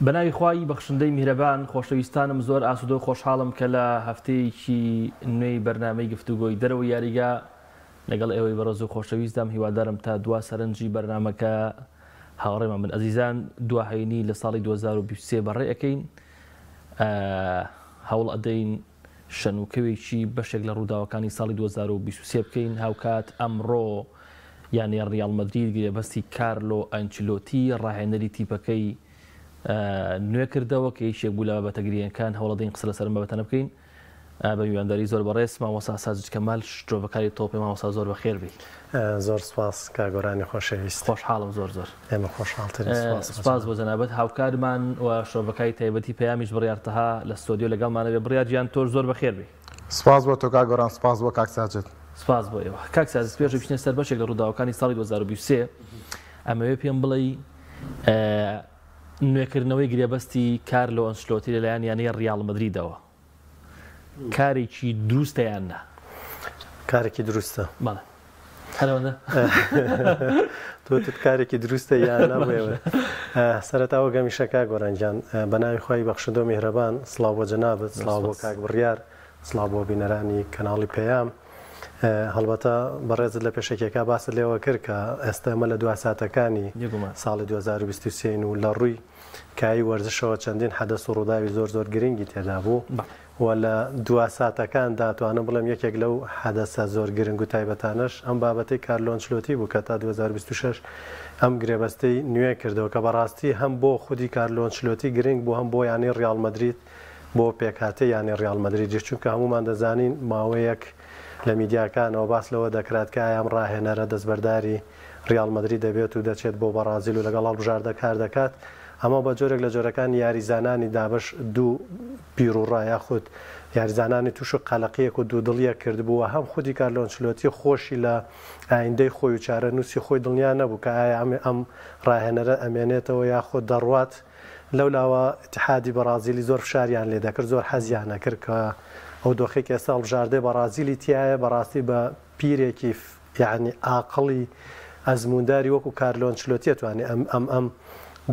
بەناوی خوای بەخشندەی میهرەبان خۆشەویستانم زۆر ئاسودە و خۆشحاڵم کە لە هەفتەیەکی نوێی بەرنامەی گفتوگۆی دەرەوەی یاریگا لەگەڵ ئێوەی بەڕێز و خۆشەویستدام هیوادارم تا دوا سەرنجی بەرنامەکە هاوڕێمان بن ئەزیزان دوا هەینی لە ساڵی 2023 بەڕێ ئەکەین هەوڵ ئەدەین شەنوکەوێکی بەشێک لە ڕووداوەکانی ساڵی 2023 بکەین هاوکات ئەمڕۆ یانەی ڕیاڵ مەدرید گرێبەستی کارلۆ ئەنچلۆتی ڕاهێنەری تیپەکەی نوێ کردەوە کە یەکێک بوو لە بابەتە گرینگەکان هەوڵەدەین قسە لەسەر ئەم بابەتانە بکەین بە میوانداری زۆر بەڕێز مامۆستا ساجد کەمال شرۆڤەکاری تۆپێ مامۆستا زۆر بەخێر بێی. زۆر سپاس کاک گۆرانی خۆشەویست. خۆشحاڵم زۆر زۆر. ئێمە خۆشحاڵترین سپاس بۆ سپاس بۆ جەنابت هاوکارمان و شرۆڤەکاری تایبەتی پەیامیش بڕیار تەها لە ستۆدیۆ لەگەڵمانە بێ بڕیار گیان تۆش زۆر بەخێر بێی. سپاس بۆ تۆ کاک گۆران سپاس بۆ کاک ساجد. سپاس بۆ ئێوە. کاک ساجد پێش ئەوەی بچینە سەر بەشێک لە ڕووداوەکانی ساڵی 2023 ئەمەوێ پێم بڵێی نوێکردنەوەی گرێبەستی کارلۆ ئەنچلۆتی لەلایەن یانەی ڕیاڵ مەدریدەوە کارێکی دروستە یان نا؟ کارێکی دروستە. بەڵێ. هەر ئەوەندە؟ تۆ وتت کارێکی دروستە یان نا بۆیە سەرەتا وەک هەمیشە کاک گۆران گیان بە ناوی خوای بەخشندە و میهرەبان سڵاو بۆ جەنابت سڵاو بۆ کاک بڕیار سڵاو بۆ بینەرانی کەناڵی پەیام هەڵبەتە بەڕێزت لە پێشەکیەکە باست لێوە کرد کە ئێستا ئێمە لە دوا ساتەکانی ساڵی 2023 و لە ڕووی کایی وەرزشەوە چەندین حەدەس و ڕووداوی زۆر زۆر گرنگی تێدا بوو و لە دوا ساتەکاندا توانم بڵێم یەکێک لەو حەدەسە زۆر گرنگ و تایبەتانەش ئەم بابەتەی کارلۆ ئەنچلۆتی بوو کە تا 2026 ئەم گرێبەستەی نوێ کردەوە کە بەڕاستی هەم بۆ خودی کارلۆ ئەنچلۆتی گرنگ بوو هەم بۆ یانەی ڕیاڵ مەدرید بۆ پێکهاتەی یانەی ڕیاڵ مەدریدیش چونکە هەموومان دەزانین ماوەیەک لە میدیاکانەوە باس لەوە دەکرات کە ئایا ئەم ڕاهێنەرە دەستبەرداری ڕیاڵ مەدرید دەبێت و دەچێت بۆ بەڕازیل و لەگەڵ هەڵبژاردە کار دەکات، ئەمە بە جۆرێک لە جۆرەکان یاریزانانی دابەش دوو بیروڕا یاخود یاریزانانی تووشی قەلەقییەک و دوودڵییەک کردبوو و هەم خودی کارلۆ ئەنچلۆتی خۆشی لە ئایندەی خۆی و چارەنووسی خۆی دڵنیا نەبوو کە ئایا ئەم ئەم ڕاهێنەرە ئەمێنێتەوە یاخود دەڕوات. لەولاوە ئیتیحادی بەڕازیلی زۆر فشاریان لێ دەکرد، زۆر حەزیان ئەکرد کە ئەو دۆخەی کە ئێستا هەڵبژاردەی بەڕازیلی تیایە بەڕاستی بە پیرێکی یەعنی ئاقڵی ئەزموونداری وەکو کارلۆ ئەنچلۆتی ئەتوانێ ئەم ئەم ئەم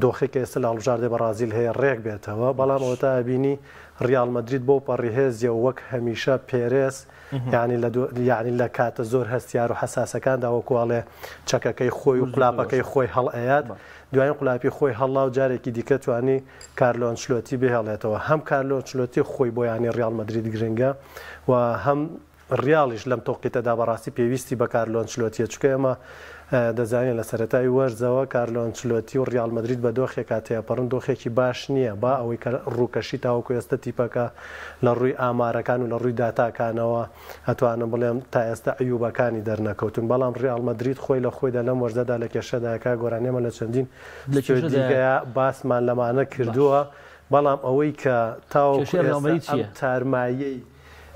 دۆخەی کە ئێستا لە هەڵبژاردەی بەڕازیل هەیە ڕێک بێتەوە، بەڵام ئەوەتا ئەبینی ڕیاڵ مەدرید بەو پەڕی هێزیەوە وەک هەمیشە پێرێز یەعنی لە یەعنی لە کاتە زۆر هەستیار و حەساسەکاندا وەکو ئەڵێ چەکەکەی خۆی و قولاپەکەی خۆی هەڵئەیات دوایین قولاپی خۆی هەڵا و جارێکی دیکە توانی کارلۆ ئەنچلۆتی بهێڵێتەوە هەم کارلۆ ئەنچلۆتی خۆی بۆ یانەی ڕیاڵ مەدرید گرنگە و هەم ڕیاڵیش لەم تەوقیتەدا بەڕاستی پێویستی بە کارلۆ ئەنچلۆتیە چونکە ئێمە دەزانین لە سەرەتای وەرزەوە کارلۆ ئەنچلۆتی و ڕیاڵ مەدرید بە دۆخێکا تێپەڕن دۆخێکی باش نییە با ئەوەی کە ڕووکەشی تاوەکو ئێستا تیپەکە لە ڕووی ئامارەکان و لە ڕووی داتاکانەوە ئەتوانم بڵێم تا ئێستا عیوبەکانی دەرنەکەوتون بەڵام ڕیاڵ مەدرید خۆی لە خۆیدا لەم وەرزەدا لە کێشەدایە کاک گۆران ئێمە لە چەندین لە کێشەدایە دیکەیا باسمان لەمانە کردووە بەڵام ئەوەی کە تاوەکو کێشەی ڕیاڵ ئێستا مەدرید ئەم چییە؟ تارماییەی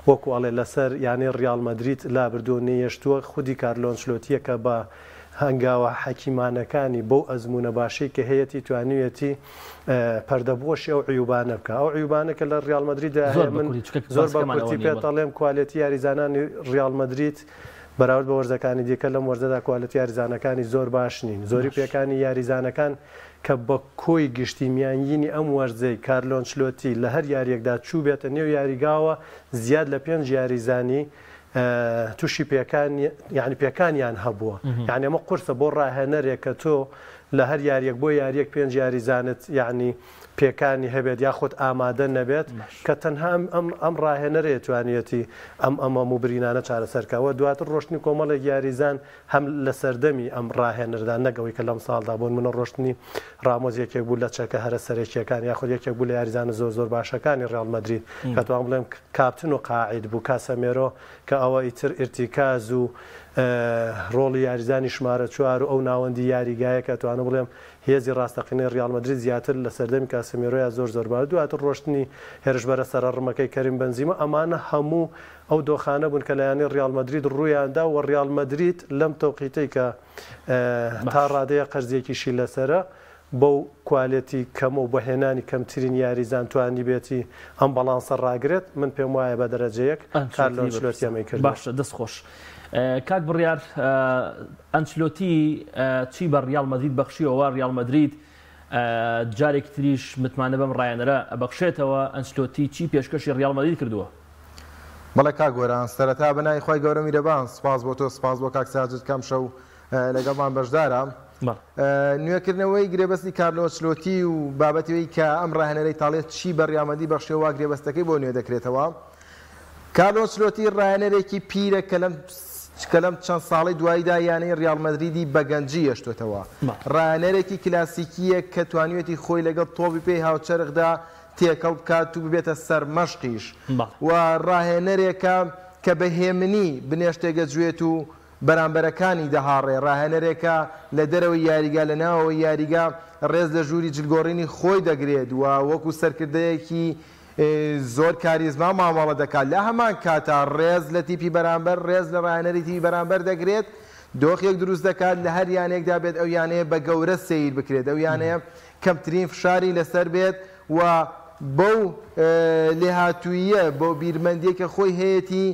وەکو ئەڵێ لەسەر یانەی ڕیاڵ مەدرید لابردووە و نەیەشتووە، خودی کارلۆ ئەنچلۆتییە کە بە هەنگاوە حەکیمانەکانی بەو ئەزموونە باشەی کە هەیەتی توانیویەتی پەردەپۆشی ئەو عیوبانە بکا. ئەو عیوبانە کە لە ڕیاڵ مەدریددا زۆر هەیە بە من کورتی چونکە زۆر بە باسەکەمان ئەوە کورتی نییە پێت بەڵێ. ئەڵێم کوالێتی یاریزانانی ڕیاڵ مەدرید بەراورد بە وەرزەکانی دیکە لەم وەرزەدا کوالێتی یاریزانەکانی زۆر باش نین. زۆری باش. پێکانی یاریزانەکان کە بە کۆی گشتی میانگینی ئەم وەرزەی کارلۆ ئەنچلۆتی لە هەر یارییەکدا چووبێتە نێو یاریگاوە زیاد لە پێنج یاریزانی تووشی پێکان یانی پێکانیان هەبووە یانی ئەمە قورسە بۆ ڕاهێنەرێک کە تۆ لە هەر یاریەک بۆ یاریەک پێنج یاریزانت یانی پێکانی هەبێت یاخود ئامادە نەبێت کە تەنها ئەم ئەم ئەم ڕاهێنەرەیە توانیەتی ئەم ئەمە موبرینانە چارەسەر کا وە دواتر ڕۆشتنی کۆمەڵێک یاریزان هەم لە سەردەمی ئەم ڕاهێنەردا نەک ئەوەی کە لەمساڵدا بۆ نمونە ڕۆشتنی ڕامۆس یەکێک بوو لە چەکە هەرە سەرەکییەکان یاخود یەکێک بوو لە یاریزانە زۆر زۆر باشەکانی ڕیاڵ مەدرید کە توانم بڵێم کاپتن و قاعید بوو کاسەمێرۆ کە ئەوە ئیتر ئیرتیکاز و ڕۆڵی یاریزانی ژمارە چوار و ئەو ناوەندی یاریگایە کە توانم بڵێم هێزی ڕاستەقینەی ڕیاڵ مەدرید زیاتر لە سەردەمی کاسەمێرۆیا زۆر زۆر باش دواتر ڕۆشتنی هێرشبەرە سەرەڕمەکەی کەریم بنزیمە ئەمانە هەموو ئەو دۆخانە بوون کە لە یانەی ڕیاڵ مەدرید ڕوویاندا و ڕیاڵ مەدرید لەم تەوقیتەی کە تا ڕادەیە قەرزێکیشی لەسەرە بەو کوالێتی کەمە و بە هێنانی کەمترین یاریزان توانیبێتی ئەم بەڵانسە ڕاگرێت، من پێم وایە بە دەرەجە یەک کارلۆ ئەنچلۆتی ئەنچلۆتی بەرپرسە. ئەمەی کردووە. باشە دەست خۆش کاک بڕیار ئەنچلۆتی چی بە ڕیاڵ مەدرید بەخشیەوە وا ڕیاڵ مەدرید جارێکی تریش متمانە بەم ڕاهێنەرە ئەبەخشێتەوە، ئەنچلۆتی چی پێشکەشی ڕیاڵ مەدرید کردووە؟ بەڵێ کاک گۆران، سەرەتا بە ناوی خوای گەورە میرەبان سوپاس بۆ تۆ سوپاس بۆ کاک ساجد کە ئەمشەو لەگەڵمان بەشدارە. نوێکردنەوەی گرێبەستی کارلۆ ئەنچلۆتی و بابەتی ئەوەی کە ئەم ڕاهێنەرە ئیتاڵیە چی بە ڕیاڵ مەدرید بەخشیوە وا گرێبەستەکەی بۆ نوێ دەکرێتەوە. کارلۆ ئەنچلۆتی ڕاهێنەرێکی پیرە کە لەم کە لەم چەند ساڵەی دواییدا یانەی ڕیاڵ مەدریدی بە گەنجی هێشتۆتەوە. ڕاهێنەرێکی کلاسیکییە کە توانیویەتی خۆی لەگەڵ تۆپی پێی هاوچەرخدا تێکەڵ بکات و ببێتە سەرمەشقیش و ڕاهێنەرێکە کە بە هێمنی بنێشتێک ئەجوێت و بەرامبەرەکانی دەهاڕێ، ڕاهێنەرێکە لە دەرەوەی یاریگا لە ناوەوەی یاریگا ڕێز لە ژووری جلگۆڕینی خۆی دەگرێت و وەکو سەرکردەیەکی زۆر کاریزما مامەڵە دەکات، لە هەمان کاتا ڕێز لە تیپی بەرامبەر ڕێز لە ڕاهێنەری تیپی بەرامبەر دەگرێت، دۆخێک دروست دەکات لە هەر یانەیەکدا بێت ئەو یانەیە بە گەورە سەیر بکرێت، ئەو یانەیە کەمترین فشاری لەسەر بێت و بەو لێهاتووییە، بەو بیرمەندییەی کە خۆی هەیەتی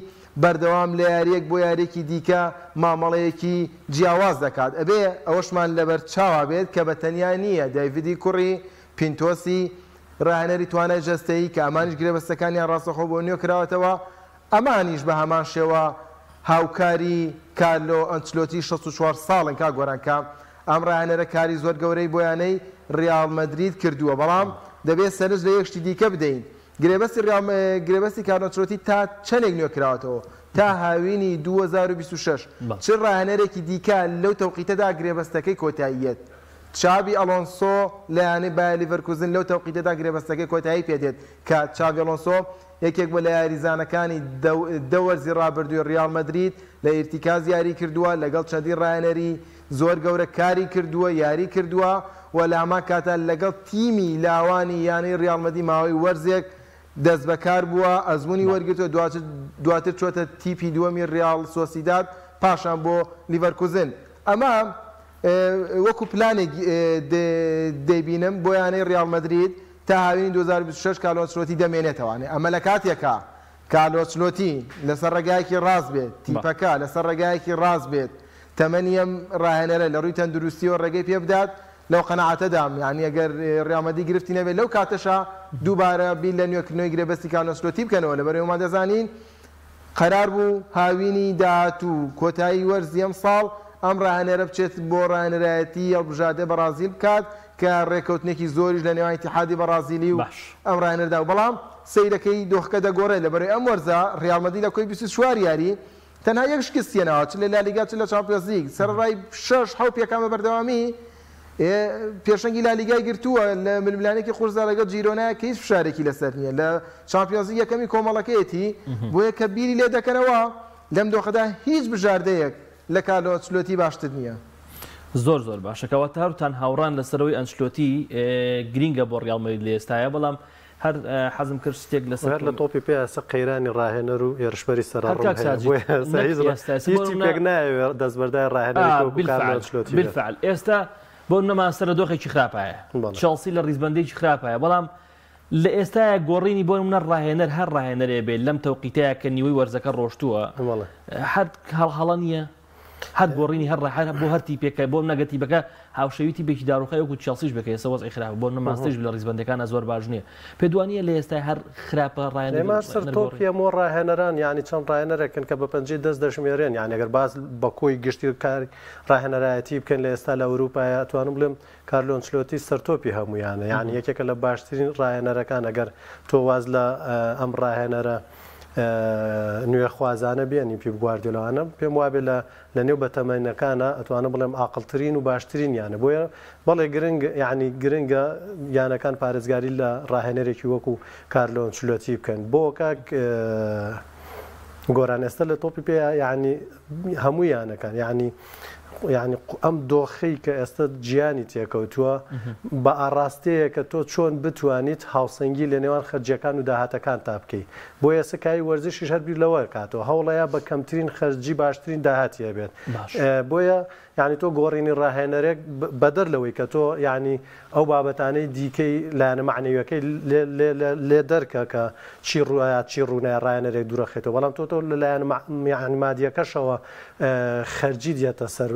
بەردەوام لە یارییەک بۆ یارییەکی دیکە مامەڵەیەکی جیاواز دەکات. ئەبێ ئەوەشمان لەبەرچاوا بێت کە بە تەنیا نییە، دەیڤدی کوڕی پینتۆسی راهێنەری توانای جەستەیی کە ئەمانیش گرێبەستەکانیان راستەخۆ بۆ نوێ کراوەتەوە، ئەمانیش بە هەمان شێوە هاوکاری کارلۆ ئەنچلۆتی 64 ساڵن کاک گۆران کە ئەم راهێنەرە کاری زۆر گەورەی بۆ یانەی ریاڵ مەدرید کردووە، بەڵام دەبێت سەرنج لە یەک شتی دیکە بدەین گرێبەستی ریاڵ گرێبەستی کارلۆ ئەنچلۆتی تا چەندێک نوێ کراوەتەوە؟ تا هاوینی 2026. چ راهێنەرێکی دیکە لەو تەوقیتەدا گرێبەستەکەی کۆتاییەت؟ چاڤی ئەلۆنسۆ لە یانەی بایەر لیڤەرکوزن لەو تەوقیتەدا گرێبەستەکەی کۆتایی پێدێت کە چاڤی ئەلۆنسۆ یەکێک بووە لە یاریزانەکانی دە وەرزی رابردووی ریاڵ مەدرید لە ئیرتیکاز یاری کردووە، لەگەڵ چەندین راهێنەری زۆر گەورە کاری کردووە، یاری کردووە و لە هەمان کاتدا لەگەڵ تیمی لاوانی یانەی ریاڵ مەدرید ماوەی وەرزێک دەستبەکار بووە، ئەزموونی وەرگرتووە، دواتر چووەتە تیپی دووەمی ریاڵ سۆسیداد، پاشان بۆ لیڤەرکوزن. ئەمە وەکو پلانێک دەیبینم بۆ یانەی ریاڵ مەدرید تا هاوینی 2026 کارلۆ ئەنچلۆتی دەمێنێتەوە. ئەمە لە کاتێکا کارلۆ ئەنچلۆتی لەسەر ڕێگایەکی ڕاست بێت، تیپەکە لەسەر ڕێگایەکی ڕاست بێت، تەمەنی ئەم ڕاهێنەرە لە ڕووی تەندروستییەوە ڕێگەی پێ بدات، لەو قەناعەتەدام یانی ئەگەر ڕیاڵ مەدرید گرفتی نەبێت لەو کاتەشا دووبارە بیر لە نوێکردنەوەی گرێبەستی کارلۆ ئەنچلۆتی بکەنەوە، لەبەرئەوەی ئێمە دەزانین قەرار بوو هاوینی داهاتوو کۆتایی وەرزی ئەمساڵ ئەم ڕاهێنەرە بچێت بۆ ڕاهێنەرایەتی هەڵبژاردەی بەڕازیل بکات کە ڕێککەوتنێکی زۆریش لە نێوان ئیتیحادی بەڕازیلی و باش. ئەم ڕاهێنەردا بوو بەڵام سەیرەکەی دۆخەکە دەگۆڕێت لەبەرئەوەی ئەم وەرزە ڕیاڵ مەدرید لە کۆی 24 یاری تەنها یەک شکستی هێناوە چ لە لالیگا چ لە چامپیۆنزلیگ سەرەڕای شەش حەوت پێکان بە بەردەوامی پێشەنگی لالیگای گرتووە لە ململانێکی قورسدا لەگەڵ جیرۆنایە کە هیچ فشارێکی لەسەر نییە لە چامپیۆنزلیگ یەکەمی کۆمەڵەکەیەتی بۆیە کە بیری لێ دەکەنەوە لەم دۆخەدا هیچ بژاردەیەک لە کارلۆ ئەنچلۆتی باشتر نییە. زۆر زۆر باشە کەواتە هەردووتان هاوڕان لەسەرەوەی ئەنچلۆتی گرینگە بۆ ڕیاڵ مەدرید لە ئێستایا بەڵام هەر حەزم کرد شتێک لەسەر هەر لە تۆپی پێ ئێستا قەیرانی ڕاهێنەر و هێرشبەری هەر سەرەڕم کاک هەیە ساجید بۆیە ئێستا نەک هیچ ئێستا ئێستا هیچ بۆ نمونە تیپێک نایەوێ دەستبەرداری ڕاهێنەرێکی وەکو کارلۆ بالفعل ئەنچلۆتی بێت. بالفعل ئێستا بۆ نمونە مانچستەر لە دۆخێکی خراپایە بەڵێ. چێڵسی لە ڕیزبەندێکی خراپایە بەڵام لە ئێستایا گۆڕینی بۆ نمونە ڕاهێنەر هەر ڕاهێنەرێ بێت لەم تەوقیتەیا کە نیوەی وەرزەکە ڕۆشتووە بەڵێ. هەر هەڵ هەڵە نییە؟ هەر گۆڕینی هەر هەر بۆ هەر تیپێک کە بۆ نەگە تیپەکە هاوشێوی تیپێکی داڕوخای وەکو چێڵسیش بێت کە ئێستا وەزعی خراپە بۆ نمونە مانچستەریش لە ڕیزبەندەکانا زۆر باش نییە پێت وانییە لە ئێستا هەر خراپە ڕاهێنەر ئێمە سەر ڕاهێنەر تۆپی گۆڕین؟ هەموو ڕاهێنەران یانی چەند ڕاهێنەرێکن کە بە پەنجەی دەست دەژمێرێن یانی ئەگەر باس بە کۆی گشتی کاری ڕاهێنەرایەتی بکەین لە ئێستا لە ئەوروپایە ئەتوانم بڵێم کارلۆ ئەنچلۆتی سەرتۆپی هەموویانە یانی یەکێکە لە باشترین ڕاهێنەرەکان ئەگەر تۆ واز لە ئەم ڕاهێنەرە نوێخوازانە بێنی پیپ گواردیۆلاوانە پێم وابێ لە لە نێو بەتەمەنەکانە ئەتوانم بڵێم ئاقڵترین و باشترین یانە بۆیە بەڵێ گرنگ یعنی گرنگە یانەکان پارێزگاری لە ڕاهێنەرێکی وەکو کارلۆ ئەنچلۆتی بکەن بۆ کاک گۆران ئێستا لە تۆپی پێ یعنی هەموو یانەکان یعنی یانی ئەم دۆخەی کە ئێستا جیانی تێکەوتووە بە ئاڕاستەیە کە تۆ چۆن بتوانیت هاوسەنگی لە نێوان خەرجیەکان و داهاتەکان تا بکەی بۆ ئێستا کاری وەرزشیش هەر بیر لەوە کاتەوە هەوڵەیە بە کەمترین خەرجی باشترین داهاتی هەبێت بۆیە یعنی تۆ گۆڕینی ڕاهێنەرێک بەدەر لەوەی کە تۆ یعنی ئەو بابەتانەی دیکەی لایەنە مەعنەویەکەی لێ دەرکە کە چی ڕووئەیات چی ڕوونایە ڕاهێنەرێک دوورەخەیتەوە بەڵام تۆ تۆ لە لایەنە یعنی مادیەکەشەوە خەرجی دێتە سەر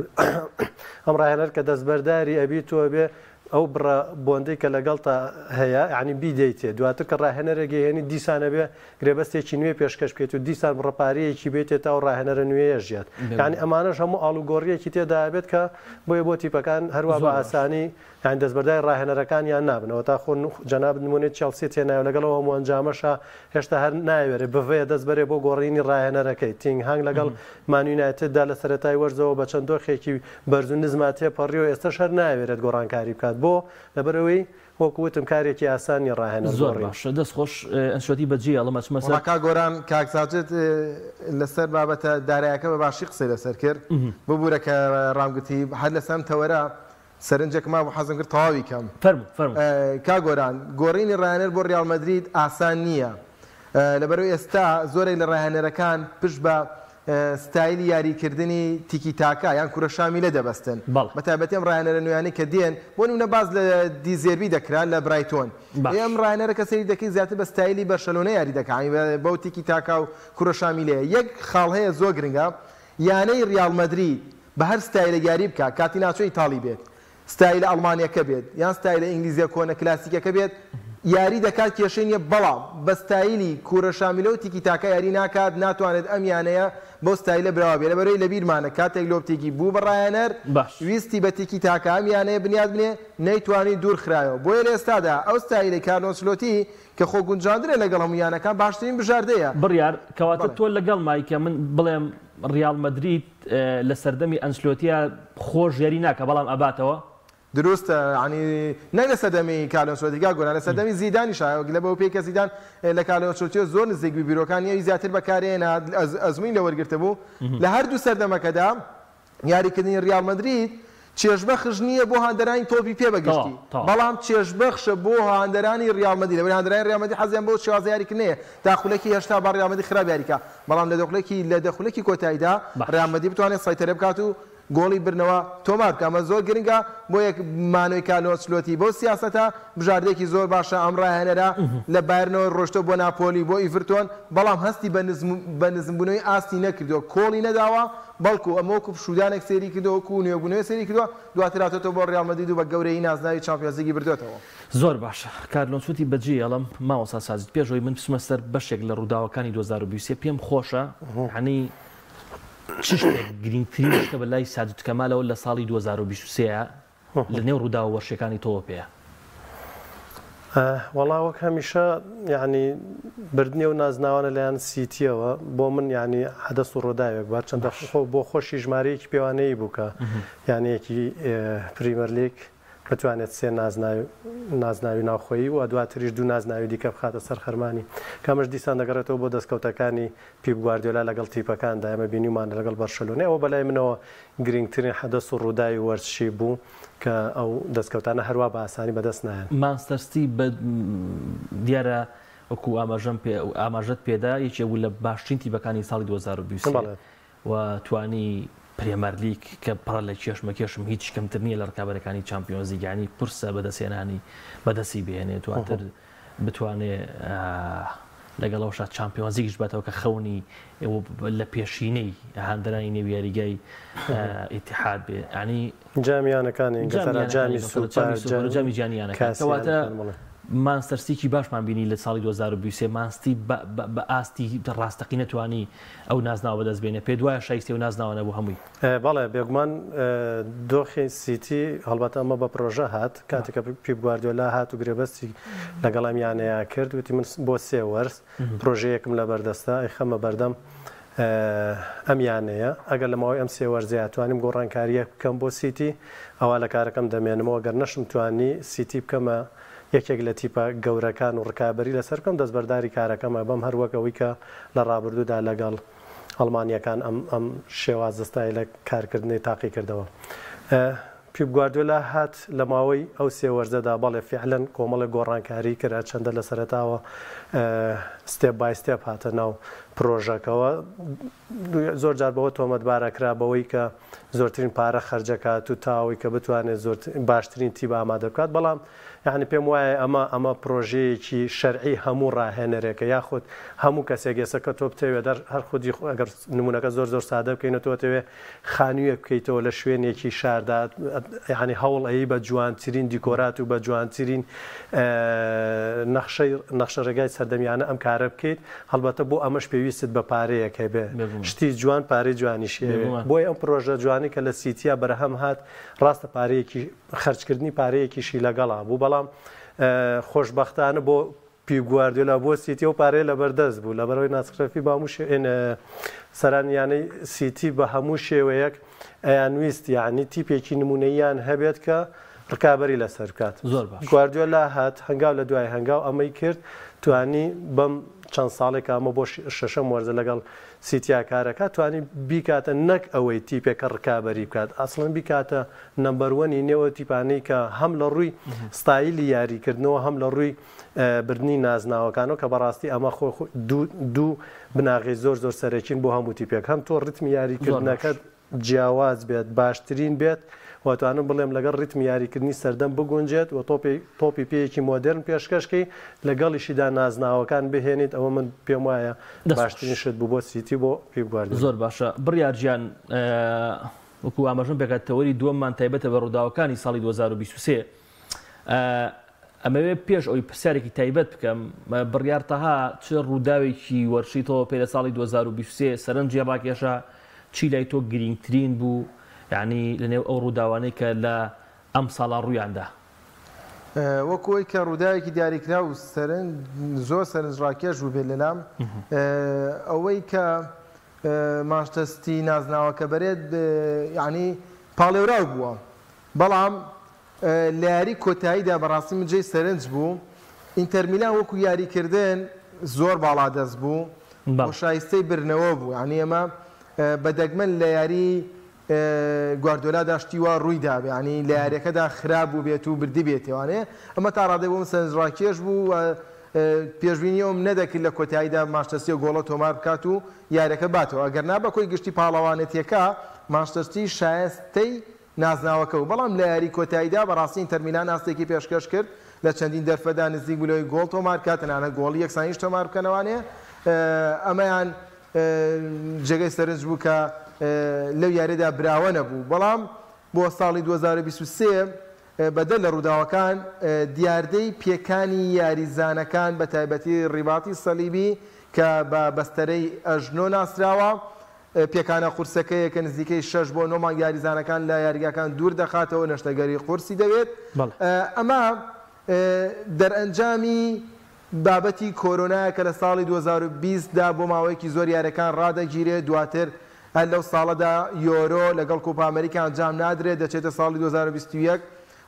ئەم ڕاهێنەر کە دەستبەرداری ئەبی تۆ ئەبێ ئەو بڕە بۆندەی کە لەگەڵتا هەیە یانی بیدەیتێ دواتر کە ڕاهێنەرێک ئەیهێنی دیسان ئەبێ گرێبەستێکی نوێ پێشکەش بکەیت و دیسان بڕە پارەیەکی بێتێ تا ئەو ڕاهێنەرە نوێیەش یەت یانی ئەمانەش هەموو ئاڵوگۆڕیەکی تێدا ئەبێت کە بۆیە بۆ تیپەکان هەروا بە ئاسانی یانی دەستبەرداری ڕاهێنەرەکانیان نابن ئەوەتا خۆ جەنابت نمونەی چێڵسیت هێنایەوە لەگەڵ ئەو هەموو ئەنجامەشا هێشتا هەر نایەوێرێ بڤەیە دەست بەرێ بۆ گۆڕینی ڕاهێنەرەکەی. تین هاگ لەگەڵ مان یونایتددا لە سەرەتای وەرزەوە بە چەند دۆخێکی بەرز و نزما تێپەڕیوە، ئێستەش هەر نایەوێرێت گۆڕانکاری بکات. بۆ؟ لەبەرئەوەی وەکو وتم کارێکی ئاسان نییە ڕاهێنەر زۆر گۆڕین. باشە دەست خۆش ئەنشلۆتی بەجێی ئەڵێم ئەچمە سەر. وەڵا کاک گۆران کاک ساجد لەسەر بابەتە دارایەکە بە باشی قسەی لەسەر کرد ببورە کە ڕامگرتی هەر لەسەر ئەم تەوەرە سەرنجێکم مابوو حەزم کرد تەواوی کەم. فەرموو فەرموو. کاک گۆران، گۆڕینی ڕاهێنەر بۆ ڕیاڵ مەدرید ئاسان نییە، لەبەرئەوەی ئێستا زۆرێک لە ڕاهێنەرەکان پشت بە ستایلی یاریکردنی تیکی تاکا یان کورە شامیلە دەبەستن، بەڵێ. بەتایبەتی ئەم ڕاهێنەرە نوێیانەی کە دێن، بۆ نمونە باس لە دی زێربی دەکرا لە برایتۆن، باش. ئێ ئەم ڕاهێنەرە کە سەیری دەکەی زیاتر بە ستایلی بەرشەلۆنە یاری دەکا، یانی بەو تیکی تاکا و کورە شامیلەیە. یەک خاڵ هەیە زۆر گرنگە، یانەی ڕیاڵ مەدرید بە هەر ستایلێک یاری بکا، کاتیناچۆ ئیتاڵی بێت، ستایلە ئەڵمانیەکە بێت، یان ستایلە ئینگلیزیە کۆنە کلاسیکەکە بێت، یاری دەکات کێشەی نیە، بەڵام بە ستایلی کورە شامیلە و تیکی تاکا یاری ناکات، ناتوانێت ئەم یانەیە بەو ستایلە براوە بێت، لەبەرئەوەی لەبیرمانە کاتێک لۆپتیگی بوو بە ڕاهێنەر باش. ویستی بە تیکی تاکا ئەم یانەیە بنیات بنێ، نەیتوانی دوورخرایەوە، بۆیە لە ئێستادا ئەو ستایلەی کارلۆ ئەنچلۆتی کە خۆ گونجاندنە لەگەڵ هەموو یانەکان باشترین بژاردەیە. بڕیار، کەواتە بەڵێ. تۆ لەگەڵمای کە من بڵێم ڕیاڵ مەدرید لە سەردەمی ئەنچلۆتیا خۆش یاری ناکا بەڵام ئەباتەوە؟ دروستە یانی نەک لە سەردەمی کارلۆ ئەنچلۆتی کاک گۆران لە سەردەمی زیدانیشا لە بەو پێی کە زیدان لە کارلۆ ئەنچلۆتیەوە زۆر نزیک بوو بیرۆکانی ئەوی زیاتر بەکارهێنا ئەزموونی لێ وەرگرتبوو لە هەردوو سەردەمەکەدا یاریکردنی ریال مەدرید چێژبەخش نییە بۆ هاندەرانی تۆپی پێ بەگشتی، بەڵام چێژبەخشە بۆ هاندەرانی ریال مەدرید، لەبەر هاندەرانی ریال مەدرید حەزیان بەو شێوازە یاریکردنەیە تا خولەکی 80 با ریال مەدرید خراپ یاریکا، بەڵام لە دەخولەکی لە دە خولەکی کۆتاییدا ریال مەدرید بتوانێت سەیتەرە بکات و گۆڵی بردنەوە تۆمار بکات، ئەمە زۆر گرنگە بۆ یەک مانەوەی کارلۆ ئەنچلۆتی بەو سیاسەتە بژاردەیەکی زۆر باشە ئەم راهێنەرە لە بایرنەوە رۆشتووە بۆ ناپۆلی بۆ ئیڤرتۆن، بەڵام هەستی بە نزمبوونەوەی ئاستی نەکردووە، کۆڵی نەداوە، بەڵکو ئەمە وەکو پشوودانێک سەیری کردووە، وەکو نوێبوونەوەی سەیری کردووە، دواتر هاتۆتەوە بۆ ریال مەدرید و بە گەورەیی نازناوی چامپیۆنزلیگی بردۆتەوە. زۆر باشە کارلۆ ئەنچلۆتی بەجێ ئەڵێم مامۆستا ساجد پێش ئەوەی من بچمە سەر بەشێک لە ڕووداوەکانی 2023 پێم خۆشە یانی چ شتێک گرینگترین شتە بە لای ساجد کەمالەوە لە ساڵی 2023 لە نێو ڕووداوە وەرشیەکانی تۆوە پێیە؟ وەڵا وەک هەمیشە یانی بردنی ئەو نازناوانە لەیان سیتیەوە بۆ من یانی حەدەس و ڕووداوێک بوو هەرچەندە خۆ بۆ خۆشی ژمارەیەکی پێوانەیی بوو کە یانەیەکی پریمەرلیگ بتوانێت سێ نازناوی نازناوی ناوخۆیی و دواتریش دوو نازناوی دیکە بخاتە سەر خەرمانی کە ئەمەش دیسان دەگەڕێتەوە بۆ دەستکەوتەکانی پیپ گواردیۆلا لەگەڵ تیپەکاندا ئێمە بینیومانە لەگەڵ بەرشەلۆنە ئەوە بەلای منەوە گرینگترین حەدەس و ڕووداوی وەرزشی بوو کە ئەو دەستکەوتانە هەروا بە ئاسانی بەدەست نایەن. مانچستەر ستی بە دیارە وەکو ئاماژەم پێ ئاماژەت پێدا یەکێک بوو لە باشترین تیپەکانی ساڵی 2023 بەڵێ. و توانی پرێمەرلیگ کە پڕە لە کێشمەکێشم هیچ کەمتر نییە لە ڕکابەرەکانی چامپیۆنزلیگ یانی قورسە بەدەستهێنانی بەدەستی بهێنێ دواتر بتوانێ لەگەڵ ئەوەشا چامپیۆنزلیگیش باتەوە کە خەونی لە پێشینەی هاندەرانی نێو یاریگای ئیتیحاد بێ یانی جامی یانەکانی ئینگلتەرا جامی سوپەر جامی جیهانی یانەکان کەواتە مانچستەر سیتی باشمان بینی لە ساڵی 2023 مانستی بە ئاستی ڕاستەقینە توانی ئەو نازناوە بەدەست بێنێ پێت وایە شایستەی ئەو نازناوە نەبوو هەمووی؟ بەڵێ بێگومان دۆخی سیتی هەڵبەتە ئەمە بە پرۆژە هات کاتێک کە پیپ گواردیۆلا هات و گرێبەستی لەگەڵ ئەم یانەیە کرد وتی من بۆ سێ وەرز پرۆژەیەکم لەبەردەستە ئەیخەمە بەردەم ئەم یانەیە ئەگەر لە ماوەی ئەم سێ وەرزەیە توانیم گۆڕانکارییەک بکەم بۆ سیتی ئەوا لە کارەکەم دەمێنمەوە گەر نەشم توانی سیتی بکەمە یەکێک لە تیپە گەورەکان و ڕکابەری لەسەر بکەم دەستبەرداری کارەکەم ئەبم هەر وەک ئەوەی کە لە ڕابردوودا لەگەڵ ئەڵمانییەکان ئەم ئەم شێوازە ستایلە کارکردنەی تاقی کردەوە. پیپ گواردیۆلا هات لە ماوەی ئەو سێ وەرزەدا بەڵێ فیعلەن کۆمەڵێک گۆڕانکاری کرد هەرچەندە لە سەرەتاوە step by step هاتە ناو. پرۆژەکەوە. زۆر جار بەوە تۆمەتبار ئەکرا بەوەی کە زۆرترین پارە خەرجەکات و تا ئەوەی کە بتوانێت زۆر باشترین تیپ ئامادە بکات، بەڵام یانی پێم وایە ئەمە ئەمە پرۆژەیەکی شەرعی هەموو ڕاهێنەرێکە یاخود هەموو کەسێک ئێستا کە تۆ بتەوێت هەر خودی ئەگەر نمونەکە زۆر زۆر سادە بکەین و تۆ تەوێ خانوویەک بکەیتەوە لە شوێنێکی شاردا یانی هەوڵ ئەی بە جوانترین دیکۆرات و بە جوانترین نەخشەی نەخشە ڕێگای سەردەمیانە ئەم کارە بکەیت هەڵبەتە بۆ ئەمەش پێویستت بە پارەیەک هەبێ شتی جوان پارەی جوانیشی هەبێ بۆیە ئەم پرۆژە جوانی کە لە سیتیا بەرهەم هات ڕاستە پارەیەکی خەرجکردنی پارەیەکیشی لەگەڵا بوو بەڵام خۆشبەختانە بۆ پیپ گواردیۆلا بۆ سیتی ئەو پارەیە لەبەردەست بوو، لەبەرئەوەی ناسر خلێفی بە هەموو شێ سەرانی یانەی سیتی بە هەموو شێوەیەک ئەیانویست یانی تیپێکی نموونەییان هەبێت کە ڕکابەری لەسەر بکات. زۆر باش. گواردیۆلا هات هەنگاو لە دوای هەنگاو ئەمەی کرد، توانی بەم چەند ساڵێک کە ئەمە بۆ شەشەم وەرزە لەگەڵ سیتیا کارەکات، توانی بیکاتە نەک ئەوەی تیپێک کە ڕکابەری بکات، ئەسڵەن بیکاتە number one ی نێو ئەو تیپانەی کە هەم لە ڕووی ستایلی یاریکردنەوە هەم لە ڕووی بردنی نازناوەکانەوە کە بەڕاستی ئەمە خۆ دوو بناغەی زۆر زۆر سەرەکین بۆ هەموو تیپێک هەم تۆ ڕیتمی یاریکردنەکەت جیاواز بێت باشترین بێت و توانم بڵێم لەگەڵ ڕیتمی یاریکردنی سەردەم بگونجێت و تۆپی تۆپی پێیەکی مۆدێرن پێشکەشکەی لەگەڵیشیدا نازناوەکان بهێنیت ئەوە من پێم وایە باشترین شت بوو بۆ سیتی بۆ پیپ گواردیۆلا. زۆر باشە بڕیار گیان وەکو ئاماژەم پێکرا تەوەری دووەممان تایبەتە بە ڕووداوەکانی ساڵی 2023 ئەمەوێ پێش ئەوی پرسیارێکی تایبەت بکەم بڕیار تەها چ ڕووداوێکی وەرشی تۆ پێ لە ساڵی 2023 سەرنجی ڕاکێشا چی لای تۆ گرینگترین بوو یعنی لەنێو ئەو ڕووداوانەی کە لە ئەم ساڵا ڕوویاندا؟ وەکو ئەوەی کە ڕووداوێکی دیاریکراو سەرنج زۆر سەرنجڕاکێش بووبێت لەلام ئەوەی کە مانچستەر سیتی نازناوەکە بەرێت یانی پاڵێوراو بووە بەڵام لە یاری کۆتاییدا بەڕاستی من جێی سەرنج بوو ئینتەر میلان وەکو یاریکردن زۆر باڵادەست بوو و شایستەی برنەوە بوو یانی ئەمە بە دەگمەن لە یاری گواردیۆلادا شتی وا ڕووی دابێ یانی لە یاریەکەدا خراپ بووبێت و بردبێتێوانێ ئەمە تا ڕادەی بۆ من سەرنجڕاکێش بوو و پێشبینی ئەوم نەدەکرد لە کۆتاییدا مانچستەر سیتی گۆڵە تۆمار بکات و یاریەکە باتەوە ئەگەرنا بە کۆی گشتی پاڵەوانێتیەکە مانچستەر سیتی شایستەی نازناوەکە بوو بەڵام لە یاری کۆتاییدا بەڕاستی ئینتەر میلان ئاستێکی پێشکەش کرد لە چەندین دەرفەتدا نزیک بوو لەوەی گۆڵ تۆمار بکات تەنانەت گۆڵی یەکسانیش تۆمار بکەنەوانێ ئەمەیان جێگەی سەرنج بوو کە لەو یاریەدا براوە نەبوو، بەڵام بۆ ساڵی 2023 بەدەر لە ڕووداوەکان دیاردەی پێکانی یاریزانەکان بە تایبەتی ڕیباتی سەلیبی کە بە بەستەرەی ئەژنۆ ناسراوە پێکانە قورسەکەیە کە نزیکەی شەش بۆ نۆ مانگ یاریزانەکان لە یاریگاکان دوور دەخاتەوە نەشتەرگەری قورسی دەوێت ئەمە دەرئەنجامی بابەتی کۆرۆنایە کە لە ساڵی 2020 دا بۆ ماوەیەکی زۆر یاریەکان ڕادەگیرێت، دواتر هەر لەو ساڵەدا یۆرۆ لەگەڵ کۆپا ئەمریکا ئەنجام نادرێت دەچێتە ساڵی 2021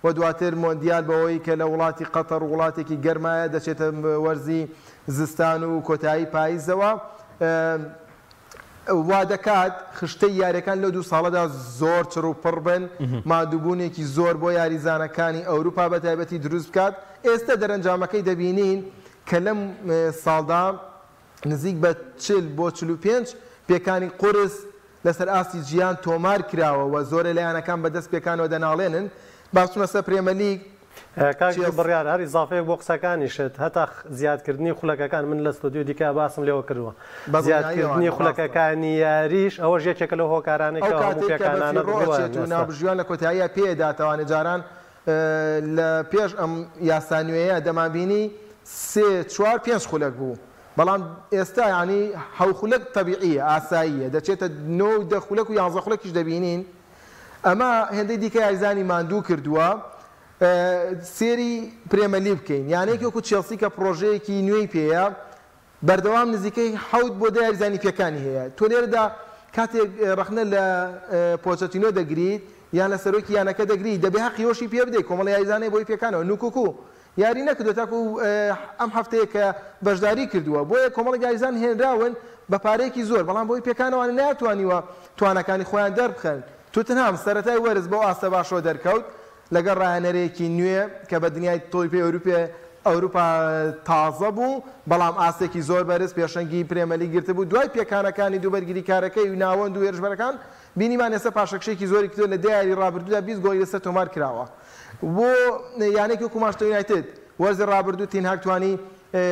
و دواتر مۆندیال بەوەی کە لە وڵاتی قەتەڕ وڵاتێکی گەرمایە دەچێتە وەرزی زستان و کۆتایی پایزەوە. وا دەکات خشتەی یاریەکان لەو دوو ساڵەدا زۆر چڕ و پڕ بن، ماندووبوونێکی زۆر بۆ یاریزانەکانی ئەوروپا بە تایبەتی دروست بکات، ئێستا دەرەنجامەکەی دەبینین کە لەم ساڵدا نزیک بە 40 بۆ 45 پێکانی قورس لەسەر ئاستی جیهان تۆمار کراوە و زۆرێ لە یانەکان بەدەست پێکانەوە دەناڵێنن. با بچمە سەر پرێمەلیگ. کاک بڕیار هەر ئیزافەیەک بۆ قسەکانیشت هەتا زیادکردنی خولەکەکان من لە ستۆدیۆی دیکە باسم لێوە کردووە زیادکردنی خولەکەکانی یاریش ئەوەش یەکێکە لەو هۆکارانەی ئەو کە هەموو کاتەی کە بە پێکانانە فیڕۆ ڕوویان ئەچێت و ئێستا. ناوبژیوان لە کۆتاییا پێ ئەداتەوانێ جاران لە پێش ئەم یاسا نوێیە دەمانبینی سێ چوار پێنج خولەک بوو بەڵام ئێستا یانی حەو خولەک تەبیعیە ئاساییە دەچێتە نۆ و دە خولەک و یانزە خولەکیش دەبینین ئەمە هێندەی دیکە یاریزانی ماندوو کردووە. سێری پرێمەرلیگ بکەین، یانەیەکی وەکو چێڵسی کە پڕۆژەیەکی نوێی پێیە، بەردەوام نزیکەی حەوت بۆ دە یاریزانی پێکانی هەیە. تۆ لێرەدا کاتێک ڕەخنە لە پۆچەتینۆ دەگریت یان لە سەرۆکی یانەکە دەگریت، دەبێ هەقی ئەوەشی پێ بدەیت کۆمەڵە یاریزان هەیە بۆی پێکانەوە. نکوکو یاری نەکردووە تاکو ئەم هەفتەیە کە بەشداری کردووە، بۆیە کۆمەڵێک یاریزان هێنراون بە پارەیەکی زۆر، بەڵام بەهۆی پێکانەوە نەیاتوانیوە تواناکانی خۆیان دەربخەن. توتنهام سەرەتای وەرز بەو ئاستە باشەوە دەرکەوت، لەگەڵ راهێنەرێکی نوێ کە بە دنیای تۆپی پێی ئەوروپێ ئەوروپا تازە بوو، بەڵام ئاستێکی زۆر بەرز پێشەنگی پرێمەلیگ گرتبوو، دوای پێکانەکانی دوو بەرگریکارەکەی و ناوەند و هێرشبەرەکان، بینیمان ئێستا پاشەکشەیەکی زۆری کردووە، لە دە یاری رابردوودا 20 گۆڵی لەسەر تۆمار کراوە. بۆ یانەیەکی وەکو مانچستەر یونایتد، وەرزی رابردوو تین هاگ توانی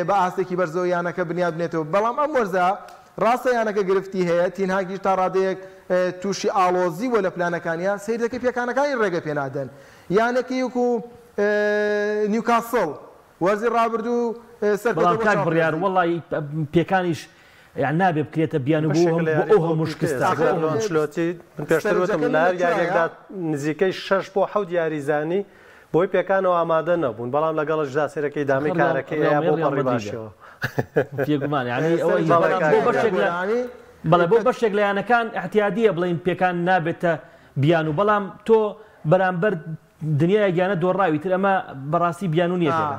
بە ئاستێکی بەرزەوە یانەکە بنیات بنێتەوە، بەڵام ئەم وەرزە راستە یانەکە گرفتی هەیە، تین هاگیش تا رادەیەک تووشی ئاڵۆزی بووە لە پلانەکانیا، سەیر دەکەی پێکانەکانی رێگە پێنادەن. یانەکەی وەکو نیوکاسڵ وەرزی ڕابردوو سەرکەوتووە بەڵام بۆ کاک بڕیار چامپیۆنز لیگ. وەڵایی پێکانیش یان نابێ بکرێتە بیانوو بۆ بەشێکە هەم لە بۆ یاری ئەو هەموو تۆپی پێ شکستە بۆ ئاخر ئەو هەموو ئەنچلۆتی من پێشتر وتم سەرنجەکە لە لە هەر کوێیە؟ یاریەکدا نزیکەی شەش بۆ حەوت یاریزانی بۆی پێکانەوە ئامادە نەبوون بەڵام لەگەڵشدا سەیرەکەی ئیدامەی ئاخر ڕیاڵ کارەکەی ڕیاڵ ئەیا بۆ ڕیاڵ پەڕی مەدریدە باشیەوە. بێگومان یانی ئەوە هیچ بەڵێ بەڵام کاک بۆ بڕیار. بەشێک لە گۆرانی بەڵێ بۆ کە بەشێک لە یانەکان ئیعتیادییە بڵێین پێکان نابێتە بیانوو بەڵام تۆ بەرامبەر دنیایەک یانە دۆڕاوی تر ئەمە بەڕاستی بیانوو نیە لێرە.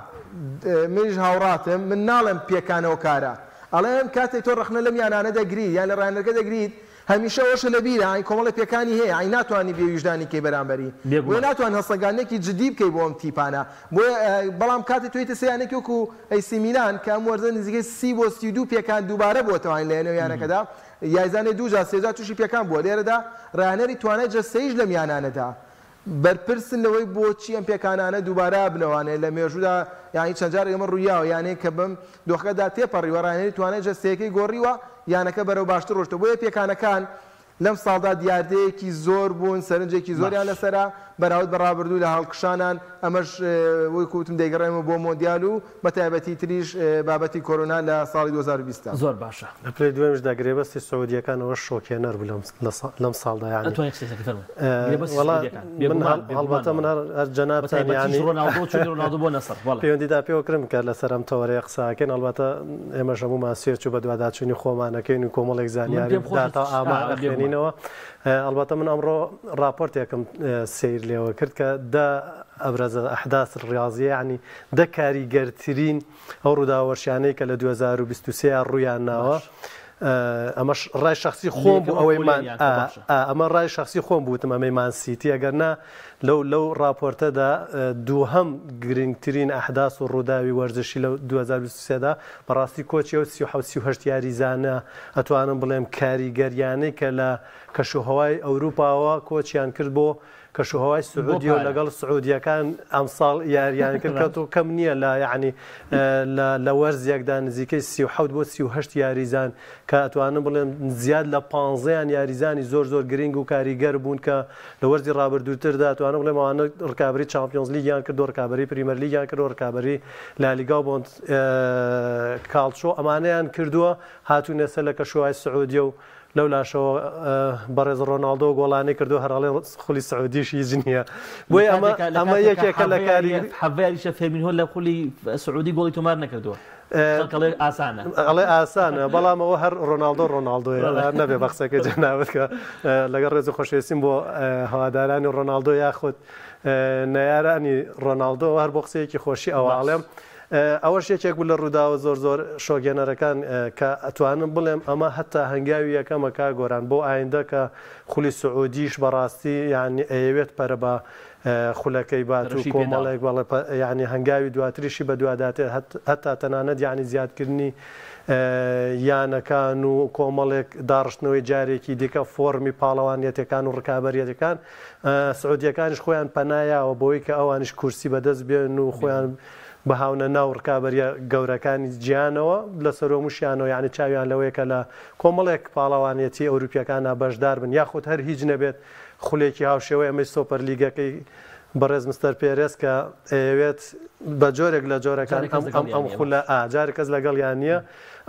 منیش هاوڕاتم، من ناڵێم پێکانەوە کارە، ئەڵێم کاتێک تۆ ڕەخنە لەم یانانە دەگریت یان لە ڕاهێنەرەکە دەگریت هەمیشە ئەوەشە لەبیرە یانی کۆمەڵێ پێکانی هەیە یانی ناتوانی بێ ویژدانی کەی بەرامبەری بۆیە بێگومان. ناتوانی هەڵسەنگاندنێکی جدی بکەی بۆ ئەم تیپانە بۆیە بەڵام کاتێک تۆ یتە سەر یانێکی وەکو ئەی سی میلان کە ئەم وەرزە نزیکەی 30 بۆ 32 پێکان دووبارە بۆتەوە یانی لە نێو یانەکەدا یایزانێ دوو جار سێ جار تووشی پێکان بووە لێرەدا ڕاهێنەری توانای جەستەییش لەم یانانەدا بەرپرسن لەوەی بۆچی ئەم پێکانانە دووبارە ئەبنەوانێ لە مێژوودا یانی چەند جارێک ئەمە ڕوویاوە یانەیەک کە بەم دۆخەدا تێپەڕیوە ڕاهێنەری توانای جەستەیەکەی گۆڕیوە یانەکە بەرەو باشتر ڕۆشتوە بۆیە پێکانەکان لەم ساڵدا دیاردەیەکی زۆر بوون سەرنجێکی زۆریان باش. لەسەرە بەراورد بە ڕابردوو لە هەڵکشانان ئەمەش وەکو وتم دەیگەڕێنمەوە بۆ مۆندیال و بە تایبەتی تریش بابەتی کۆرۆنا لە ساڵی 2020 دا. زۆر باشە. لە پلەی دووەمیشدا گرێبەستی سعودییەکان ئەوەش شۆکهێنەر بوو لەم ساڵدا یانی ئەتوانی قسەی بکەی فەرموو. گرێبەستی وەڵا سعودییەکان. من بێگومان بێگومان هەڵبەتە من بەڵێ. هەر هەر بە جەنابتان تایبەتیش یانی ڕۆناڵدۆ چوونی ڕۆناڵدۆ بۆ نەسڕ بەڵێ. پەیوەندیدا پێوە کرم کە لەسەر ئەم تەوەرەیە قسە ئەکەین هەڵبەتە ئێمەش هەموومان search و بەدواداچوونی خۆمان ئەکەین و کۆمەڵێک من زانیاری پێم و خۆشە داتا و ئامار ئا بێگومان. ئەخوێنینەوە ئەڵبەتە من ئەمڕۆ ڕاپۆرتێکم سەیر لێوە کرد کە دە ابرز الاحداث الریاضیە یانی دە کاریگەرترین ئەو ڕووداوە وەرشیانەی کە لە 2023 ڕوویان ناوە باش. ئەمەش ڕای شخصی خۆم بوو لە یەکەمەوە ئەوەی مان پۆلێنیان کە باشە. ئەمە ڕای شخصی خۆم بوتم ئەمەی مان سیتی ئەگەر نا لەو لەو ڕاپۆرتەدا دووهەم گرنگترین ئەحداس و ڕووداوی وەرزشی لە 2023 دا بەڕاستی کۆچی ئەو 37 38 یاریزانە ئەتوانم بڵێم کاریگەریانەی کە لە کەشوهەوای ئەوروپاوە کۆچیان کرد بۆ کەشوهەوای بۆ سعودیە و پارە. لەگەڵ سعودیەکان ئەمساڵ یاریان کرد کە تۆ کەم نییە لە یعنی لە لە وەرزێکدا نزیکەی 37 بۆ 38 یاریزان کە ئەتوانم بڵێم زیاد لە پانزەیان یاریزانی زۆر زۆر گرنگ و کاریگەر بوون کە لە وەرزی ڕابردووتردا ئەتوانم بڵێم ئەوانە ڕکابەری چامپیۆنز لیگیان کردو ڕکابەری پریمەر لیگیان کردو ڕکابەری لالیگا و بۆند کاڵچۆ ئەمانەیان کردووە هاتوونە سەر لە کەشوهەوای سعودیە و لەو لاشەوە بەڕێز ڕۆناڵدۆ گۆڵانەی کردو هەر ئەڵێ خولی سعودیش هیچ نییە بۆیە ئەمە ئەمە یەکێکە لە کاری حەڤە یاریشە فێرمینهۆ لە خولی سعودی گۆڵی تۆمار نەکردووە خەڵک ئەڵێ ئاسانە ئەڵێ ئاسانە بەڵام ئەوە هەر ڕۆناڵدۆ ڕۆناڵدۆیە نەبێ بە قسەکەی جەنابت کە لەگەڵ ڕێز و خۆشەویستیم بۆ هەوادارانی ڕۆناڵدۆ یاخود نەیارانی ڕۆناڵدۆ هەر بۆ قسەیەکی خۆشی ئەوە ئەڵێم ئەوەش یەکێک بوو لە ڕووداوە زۆر زۆر شۆکهێنەرەکان کە ئەتوانم بڵێم ئەمە هەتا هەنگاوی یەکەمە کاک گۆران بۆ ئایندە کە خولی سعودیش بەڕاستی یانی ئەیەوێت پەرە بە خولەکەی بات و پەرەشی پێداوە. کۆمەڵێک بەڵێ یانی هەنگاوی دواتریشی بەدواداتێت هەتا تەنانەت یانی زیادکردنی یانەکان و کۆمەڵێک داڕشتنەوەی جارێکی دیکە فۆڕمی پاڵەوانیەتەکان و ڕکابەریەتەکان سعودیەکانیش خۆیان پەنایاوە بۆی کە ئەوانیش کورسی بەدەست بێن و خۆیان بهاونە ناو ڕکابەریە گەورەکانی جیهانەوە لە سەرۆموشیانەوە یانی چاویان لەوەیە کە لە کۆمەڵێک پاڵەوانیەتی ئەوروپیەکانا بەشدار بن یاخود هەر هیچ نەبێت خولێکی هاوشێوەی ئەمەی سۆپەر لیگەکەی بەڕێز مستەر پێرێز کە ئەیەوێت بە جۆرێک لە جۆرەکان جارێ کەس ئەم ئەم لەگەڵیان ئەم نییە خولە باش. ئا جارێ کەس لەگەڵیان نییە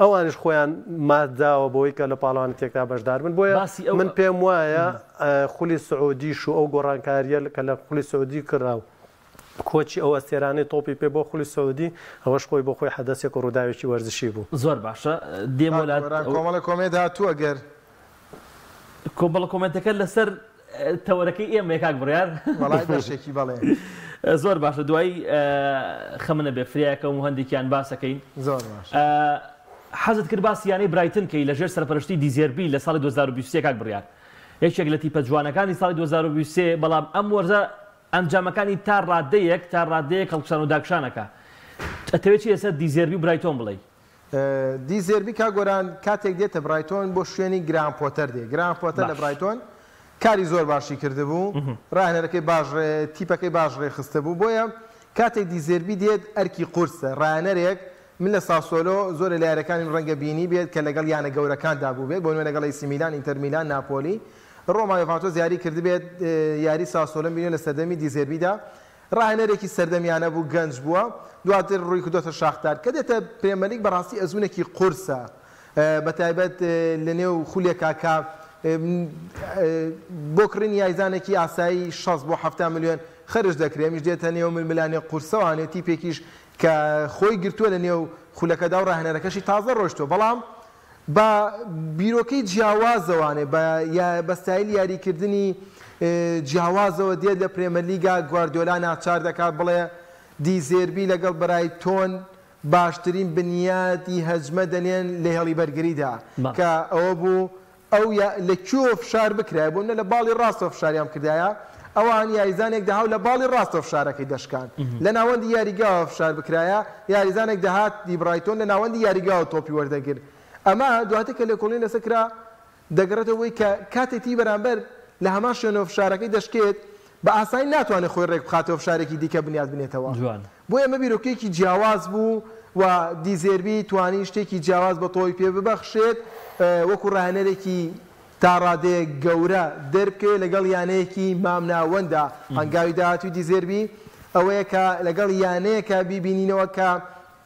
ئەوانیش خۆیان مات داوە بەوەی کە لە پاڵەوانێتیەکدا بەشدار بن بۆیە باسی ئەو من پێم وایە خولی سعودیش و ئەو گۆڕانکاریە کە لە خولی سعودی کرا و کۆچی ئەو ئەستێرانەی تۆپی پێ بۆ خولی سعودی، ئەوەش خۆی بۆ خۆی حەدەسێک و ڕووداوێکی وەرزشی بوو. زۆر باشە دێمەوە کاک لات گۆران ئەو. کۆمەڵێ comment هاتووە گەر. کۆمەڵە comment ەکە لەسەر تەوەرەکەی ئێمەیە کاک بڕیار. وەڵای بەشێکی بەڵێ. زۆر باشە دوایی خەمە نەبێ فریاکەوم و هەندێکیان باسەکەین. زۆر باشە. حەزت کرد باسی یانەی برایتن کەی لەژێر سەرپەرشتی دیزێربی لە ساڵی 2023 کاک بڕیار یەکێک لە تیپە جوانەکانی ساڵی 2023 بەڵام ئەم وەرزە ئەنجامەکانی تا ڕادەیەک تا ڕادەیەک هەڵکشان و داکشانەکە. ئەتەوێت چی لەسەر دیزێربی و برایتۆن بڵێی؟ دیزێربی کاک گۆران کاتێک دێتە برایتۆن بۆ شوێنی گراهام پۆتەر دێ، گراهام پۆتەر لە باش. برایتۆن کاری زۆر باشی کردبوو، راهێنەرەکەی باش تیپەکەی باش رێکخستبوو، بۆیە کاتێک دیزێربی دێت ئەرکی قورسە، راهێنەرێک من لە ساسۆلۆ زۆرێ لە یاریەکانیم رەنگە بینیبێت کە لەگەڵ یانە گەورەکاندا بووبێت بۆ نمونە لەگەڵ ئەیسی میلان، ئینتەر میلان، ناپۆلی، رۆما، یۆڤانتۆس یاری کردبێت، یاری ساسۆلۆم بینیوە لە سەردەمی دیزێربیدا ڕاهێنەرێکی سەردەمیانە بوو، گەنج بووە، دواتر ڕووی کردۆتە شاختار. کە دێتە پرێمەرلیگ بەڕاستی ئەزموونێکی قورسە، بەتایبەت لەنێو خولێکا کە بۆ کڕینی یاریزانێکی ئاسایی 60 بۆ 70 ملیۆن خەرج دەکرێ، ئەمیش دێتە نێو ململانێ قورسەوە، نێو تیپێکیش کە خۆی گرتووە لەنێو خولەکەدا و ڕاهێنەرەکەشی تازە ڕۆیشتووە، بەڵام بە بیرۆکەی جیاوازەوانێ، بە بە ستایلی یاریکردنی جیاوازەوە دێت لە پرێمەرلیگا، گواردیۆلا ناچار دەکات بڵێ دی زێربی لەگەڵ برایتۆن باشترین بنیاتی هەجمە دەنێن لە هێڵی بەرگریدا، کە ئەوە بوو ئەو لە کوێوە فشار بکرایە، بۆ نمونە لە باڵی ڕاستەوە فشاریان بکردایە، ئەوان یاریزانێک دەهاو لە باڵی ڕاستەوە فشارەکەی دەشکاند، لە ناوەندی یاریگاوە فشار بکرایە، یاریزانێک دەهات دی برایتۆن لە ناوەندی یاریگاوە تۆپی وەردەگرت، ئەمە دواتر کە لێکۆڵینەوە لەسەر کرا دەگەڕێتەوە بۆی کە کاتێک تیپی بەرامبەر لە هەمان شوێنەوە فشارەکەی دەشکێت بە ئاسانی ناتوانێت خۆی ڕێکبخاتەوە فشارێکی دیکە بنیات بنێتەوە. بۆیە ئەمە بیرۆکەیەکی جیاواز بوو و دیزێربی توانی شتێکی جیاواز بە تۆپی پێ ببەخشێت وەکو ڕاهێنەرێکی تا ڕادەیەک گەورە دەربکەوێت لەگەڵ یانەیەکی مامناوەنددا. هەنگاوی داهاتووی دیزێربی ئەوەیە کە لەگەڵ یانەیەکە بیبینینەوە کە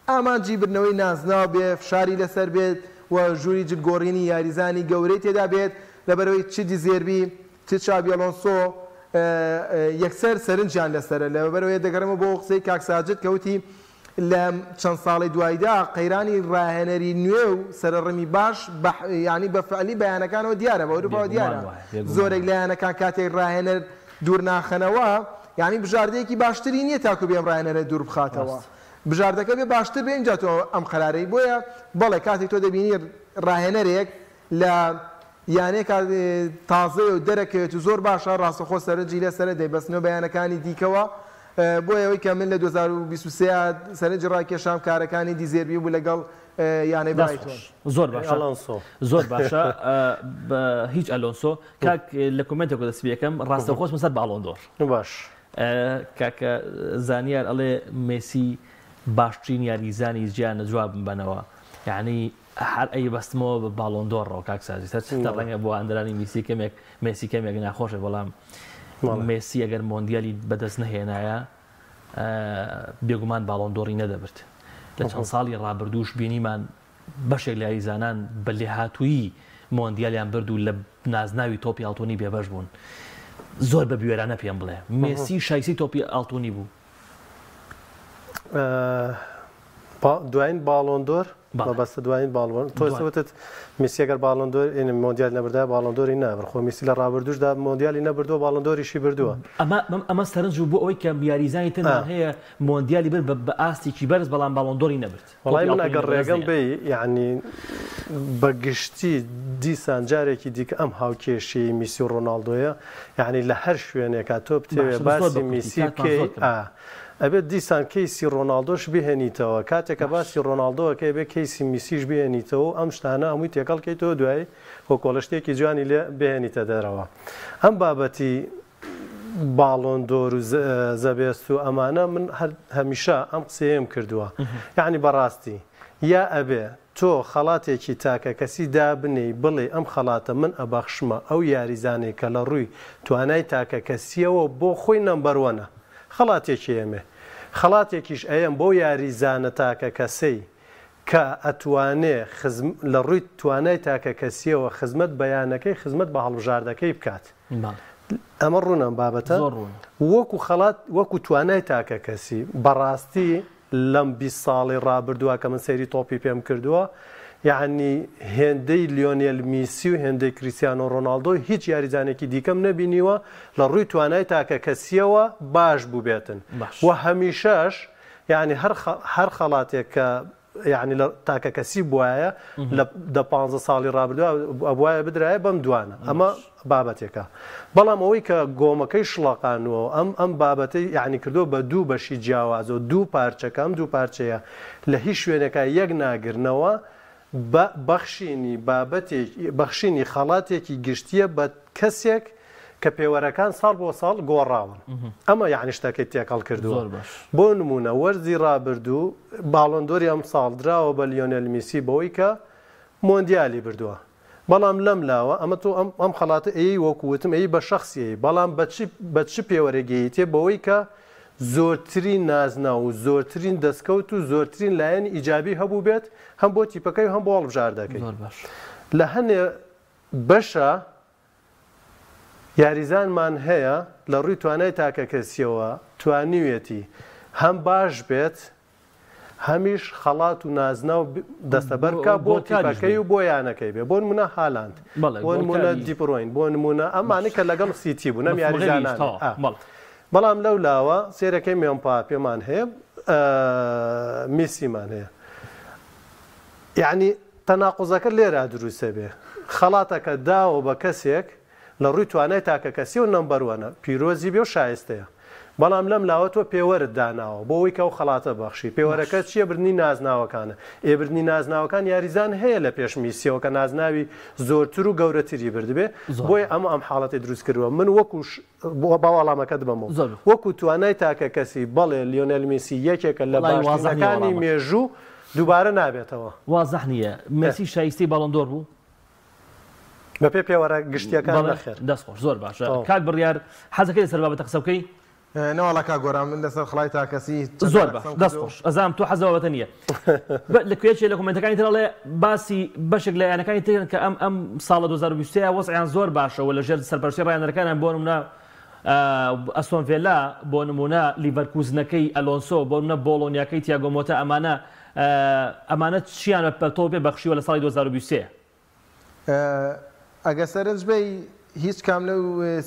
ئامانجی بردنەوەی نازناو بێ، فشاری لەسەر بێت و ژووری جلگۆڕینی یاریزانی گەورەی تێدا بێت، لەبەرئەوەی چ دیزێربی چ چابی ئەلۆنسۆ یەکسەر سەرنجیان لەسەرە. لەبەرئەوەی دەگەڕێمەوە بۆ ئەو قسەی کاک ساجد کە وتی لە چەند ساڵەی دواییدا قەیرانی ڕاهێنەری نوێ و سەرەڕمی باش بە یانی بە فعلی بە یانەکانەوە دیارە، بە ئەوروپاوە دیارە. زۆرێک لە یانەکان کاتێک ڕاهێنەر دوور ناخەنەوە یانی بژاردەیەکی باشتری نییە تاکو بێ ئەم ڕاهێنەرە دوور بخاتەوە. بژاردەکە بێ باشتر بێ ئینجا تۆ ئەم قەرارەی بۆیە بەڵێ کاتێک تۆ دەبینی ڕاهێنەرێک لە یانەیەکا تازەیە و دەرەکەوێت و زۆر باشە ڕاستەخۆ سەرنجی لەسەرە دەیبەستنەوە بە یانەکانی دیکەوە بۆیە ئەوەی کە من لە 2023 سەرنجی ڕاکێشام کارەکانی دیزێربی بوو لەگەڵ یانەی دەست برایتۆن. خۆش زۆر باشە ئەلۆنسۆ. زۆر باشە بە هیچ ئەلۆنسۆ کاک لە کۆمێنتێکەوە دەست پێ ئەکەم ڕاستەوخۆ چمە سەر باڵۆندۆر. باش. کاکە زانیار ئەڵێ مێسی باشترین یاریزانی جیانە جوابم بەنەوە یعنی هەر ئەیبەستمەوە بە باڵۆندۆڕەوە کاک ساجی سەر چەندە ڕەنگە بۆ هاندەرانی میسی کەمێک مێسی کەمێک ناخۆشە بەڵام مێسی ئەگەر مۆندیالی بەدەست نەهێنایە بێگومان باڵۆندۆڕی نەدەبرد لە چەند ساڵی ڕابردووش بینیمان بەشێک لە یاریزانان بە لێهاتوویی مۆندیالیان برد و لە نازناوی تۆپی ئاڵتونی بێبەش بوون زۆر بە بوێرانە پێم بڵێ مێسی شایسەی تۆپی ئاڵتونی بوو؟ دوایین باڵۆندۆر مەبەستە دوایین باڵۆن تۆ وتت میسی ئەگەر باڵۆندۆر مۆندیال نەبردایە باڵۆندۆری نابرد خۆ میسی لە ڕابردووشدا مۆندیالی نەبردووە باڵۆندۆریشی بردووە. ئەمە ئەمە سەرنج بوو بۆ ئەوەی کە یاریزانی ترمان هەیە مۆندیالی برد بە ئاستێکی بەرز بەڵام باڵۆندۆری نەبرد. وەڵای من ئەگەر ڕێگەم بەی یەعنی بە گشتی دیسان جارێکی دیکە ئەم هاوکێشەی میسی و ڕۆناڵدۆیە یەعنی لە هەر شوێنێکا تۆ بتەوێ باسی میسی بکەی ئا ئەبێت دیسان کەیسی ڕۆناڵدۆش بهێنیتەوە کاتێک کە باسی ڕۆناڵدۆ ئەکەی ئەبێ کەیسی میسیش بهێنیتەوە و ئەم شتانە هەمووی تێکەڵ کەیتەوە دوایی وەکۆڵە شتێکی جوانی لێ بهێنیتە دەرەوە ئەم بابەتی باڵۆن دۆر و زەبێست و ئەمانە من هەر هەمیشە ئەم قسەیەم کردووە یعنی بەڕاستی یا ئەبێ تۆ خەڵاتێکی تاکە کەسی دابنێی بڵێی ئەم خەڵاتە من ئەبەخشمە ئەو یاریزانەی کە لە ڕووی توانای تاکە کەسیەوە بۆ خۆی نەمبەر وەنە خەڵاتێکی ئەمێ خەڵاتێکیش ئەیەم بەو یاریزانە تاکە کەسەی کە ئەتوانێ خزم لە ڕووی توانای تاکە کەسیەوە خزمەت بە یانەکەی خزمەت بە هەڵبژاردەکەی بکات ئەمە ڕوونە ئەم بابەتە وەکو خەڵات وەکو توانای تاکە کەسی بەڕاستی لەم 20 ساڵی ڕابردووە کە من سەیری تۆپی پێم کردووە یعنی هێندەی لیۆنێل میسی و هێندەی کریسیانۆ ڕۆناڵدۆ هیچ یاریزانێکی دیکەم نەبینیوە لە ڕووی توانای تاکە کەسیەوە باش بووبێتن و هەمیشەش یعنی هەر هەر خەڵاتێک کە یعنی لە تاکەکەسی بوایە لە دە پانزە ساڵی ڕابردووە ئەبوایە بدرایە بەم دوانە ئەمە بابەتێکە بەڵام ئەوەی کە گۆمەکەی شڵەقانووە و ئەم ئەم بابەتەی یعنی کردووە بە دوو بەشی جیاواز و دوو پارچەکە ئەم دوو پارچەیە لە هیچ شوێنێکا یەک ناگرنەوە بە بەخشینی بابەتێک بەخشینی خەڵاتێکی گشتییە بە کەسێک کە پێوەرەکان ساڵ بۆ ساڵ گۆڕاون ئەمە یعنی شتەکەی تێکەڵ کردووە زۆر باش. بۆ نمونە وەرزی ڕابردوو باڵۆندۆری ئەم ساڵ دراوە بە لیۆنێل میسی بەوەی کە مۆندیالی بردووە بەڵام لەم لاوە ئەمە تۆ ئەم ئەم خەڵاتە ئەیەی وەکو وتم ئەی بە شەخسی ئەی بەڵام بە چ بە چ پێوەرێک ئەیتێ بەوەی کە زۆرترین نازناو و زۆرترین دەستکەوت و زۆرترین لایەنی ئیجابی هەبووبێت هەم بۆ تیپەکەی و هەم بۆ هەڵبژاردەکەی زۆر باش. لە هەنێ بەشە یاریزانمان هەیە لە ڕووی توانای تاکەکەسیەوە توانیویەتی هەم باش بێت هەمیش خەڵات و نازناو دەستەبەر بکا بۆ تیپەکەی و بۆ یانەکەی بێ بۆ نمونە هالاند بۆ نمونە دیبرۆین بۆ نمونە ئەمانە کە لەگەڵ سیتی بوون ئەم یاریزانانە بەڵام لەو لاوە سێرەکەی مێمپاپێمان هەیە میسیمان هەیە یعنی تەناقوزەکە لێرا دروستە بێ خەڵاتەکە داوە بە کەسێک لە ڕووی توانای تاکەکەسیەوە number one ە، پیرۆزی بێ و شایستەیە. بەڵام لەم لاوە تۆ پێوەرت داناوە بۆ ئەوەی کە ئەو خەڵاتە ببەخشی. پێوەرەکە چییە؟ بردنی نازناوەکانە. ئێ بردنی نازناوەکان یاریزان هەیە لە پێش میسیەوە کە نازناوی زۆرتر و گەورەتری بردبێ. بۆیە ئەمە ئەم حاڵەتەی دروست کردووە. من وەکو با وەڵامەکەت بەمەوە. وەکو توانای تاکەکەسی بەڵێ لیۆنێل میسی یەکێکە لە باشترینەکانی مێژوو دووبارە نابێتەوە. وازح نییە. مێسی شایستەی باڵۆن دۆر بوو؟ بەپێی پێوەرە گشتیەکان نەخێر. دەست خۆش زۆر باشە کاک بڕیار حەزەکەی لەسەر بابەتە قسە بکەی؟ نەوەڵا کاک گۆران من لەسەر خڵای تاکەسی چەند زۆر جار باش قسەم دەست کردووە. خۆش ئەزانم تۆ حەز لە بابەتە نییە لە کوێچێ لە کۆمێنتەکانی تر ئەڵێ باسی بەشێک لە یانەکانی تر کە ئەم ئەم ساڵە 2023 وەزعیان زۆر باشە و لە ژێر سەرپەرشتی ڕایەنەرەکانیان بۆ نمونە ئەستۆن ڤێلا بۆ نمونە لیڤەرکوزنەکەی ئەلۆنسۆ بۆ نمونە بۆڵۆنیاکەی تیاگۆ مۆتا ئەمانە ئەمانە چیان بە تۆپێ بەخشیوە لە ساڵی 2023؟ ئەگەر سەرنج بەی هیچ کام لەو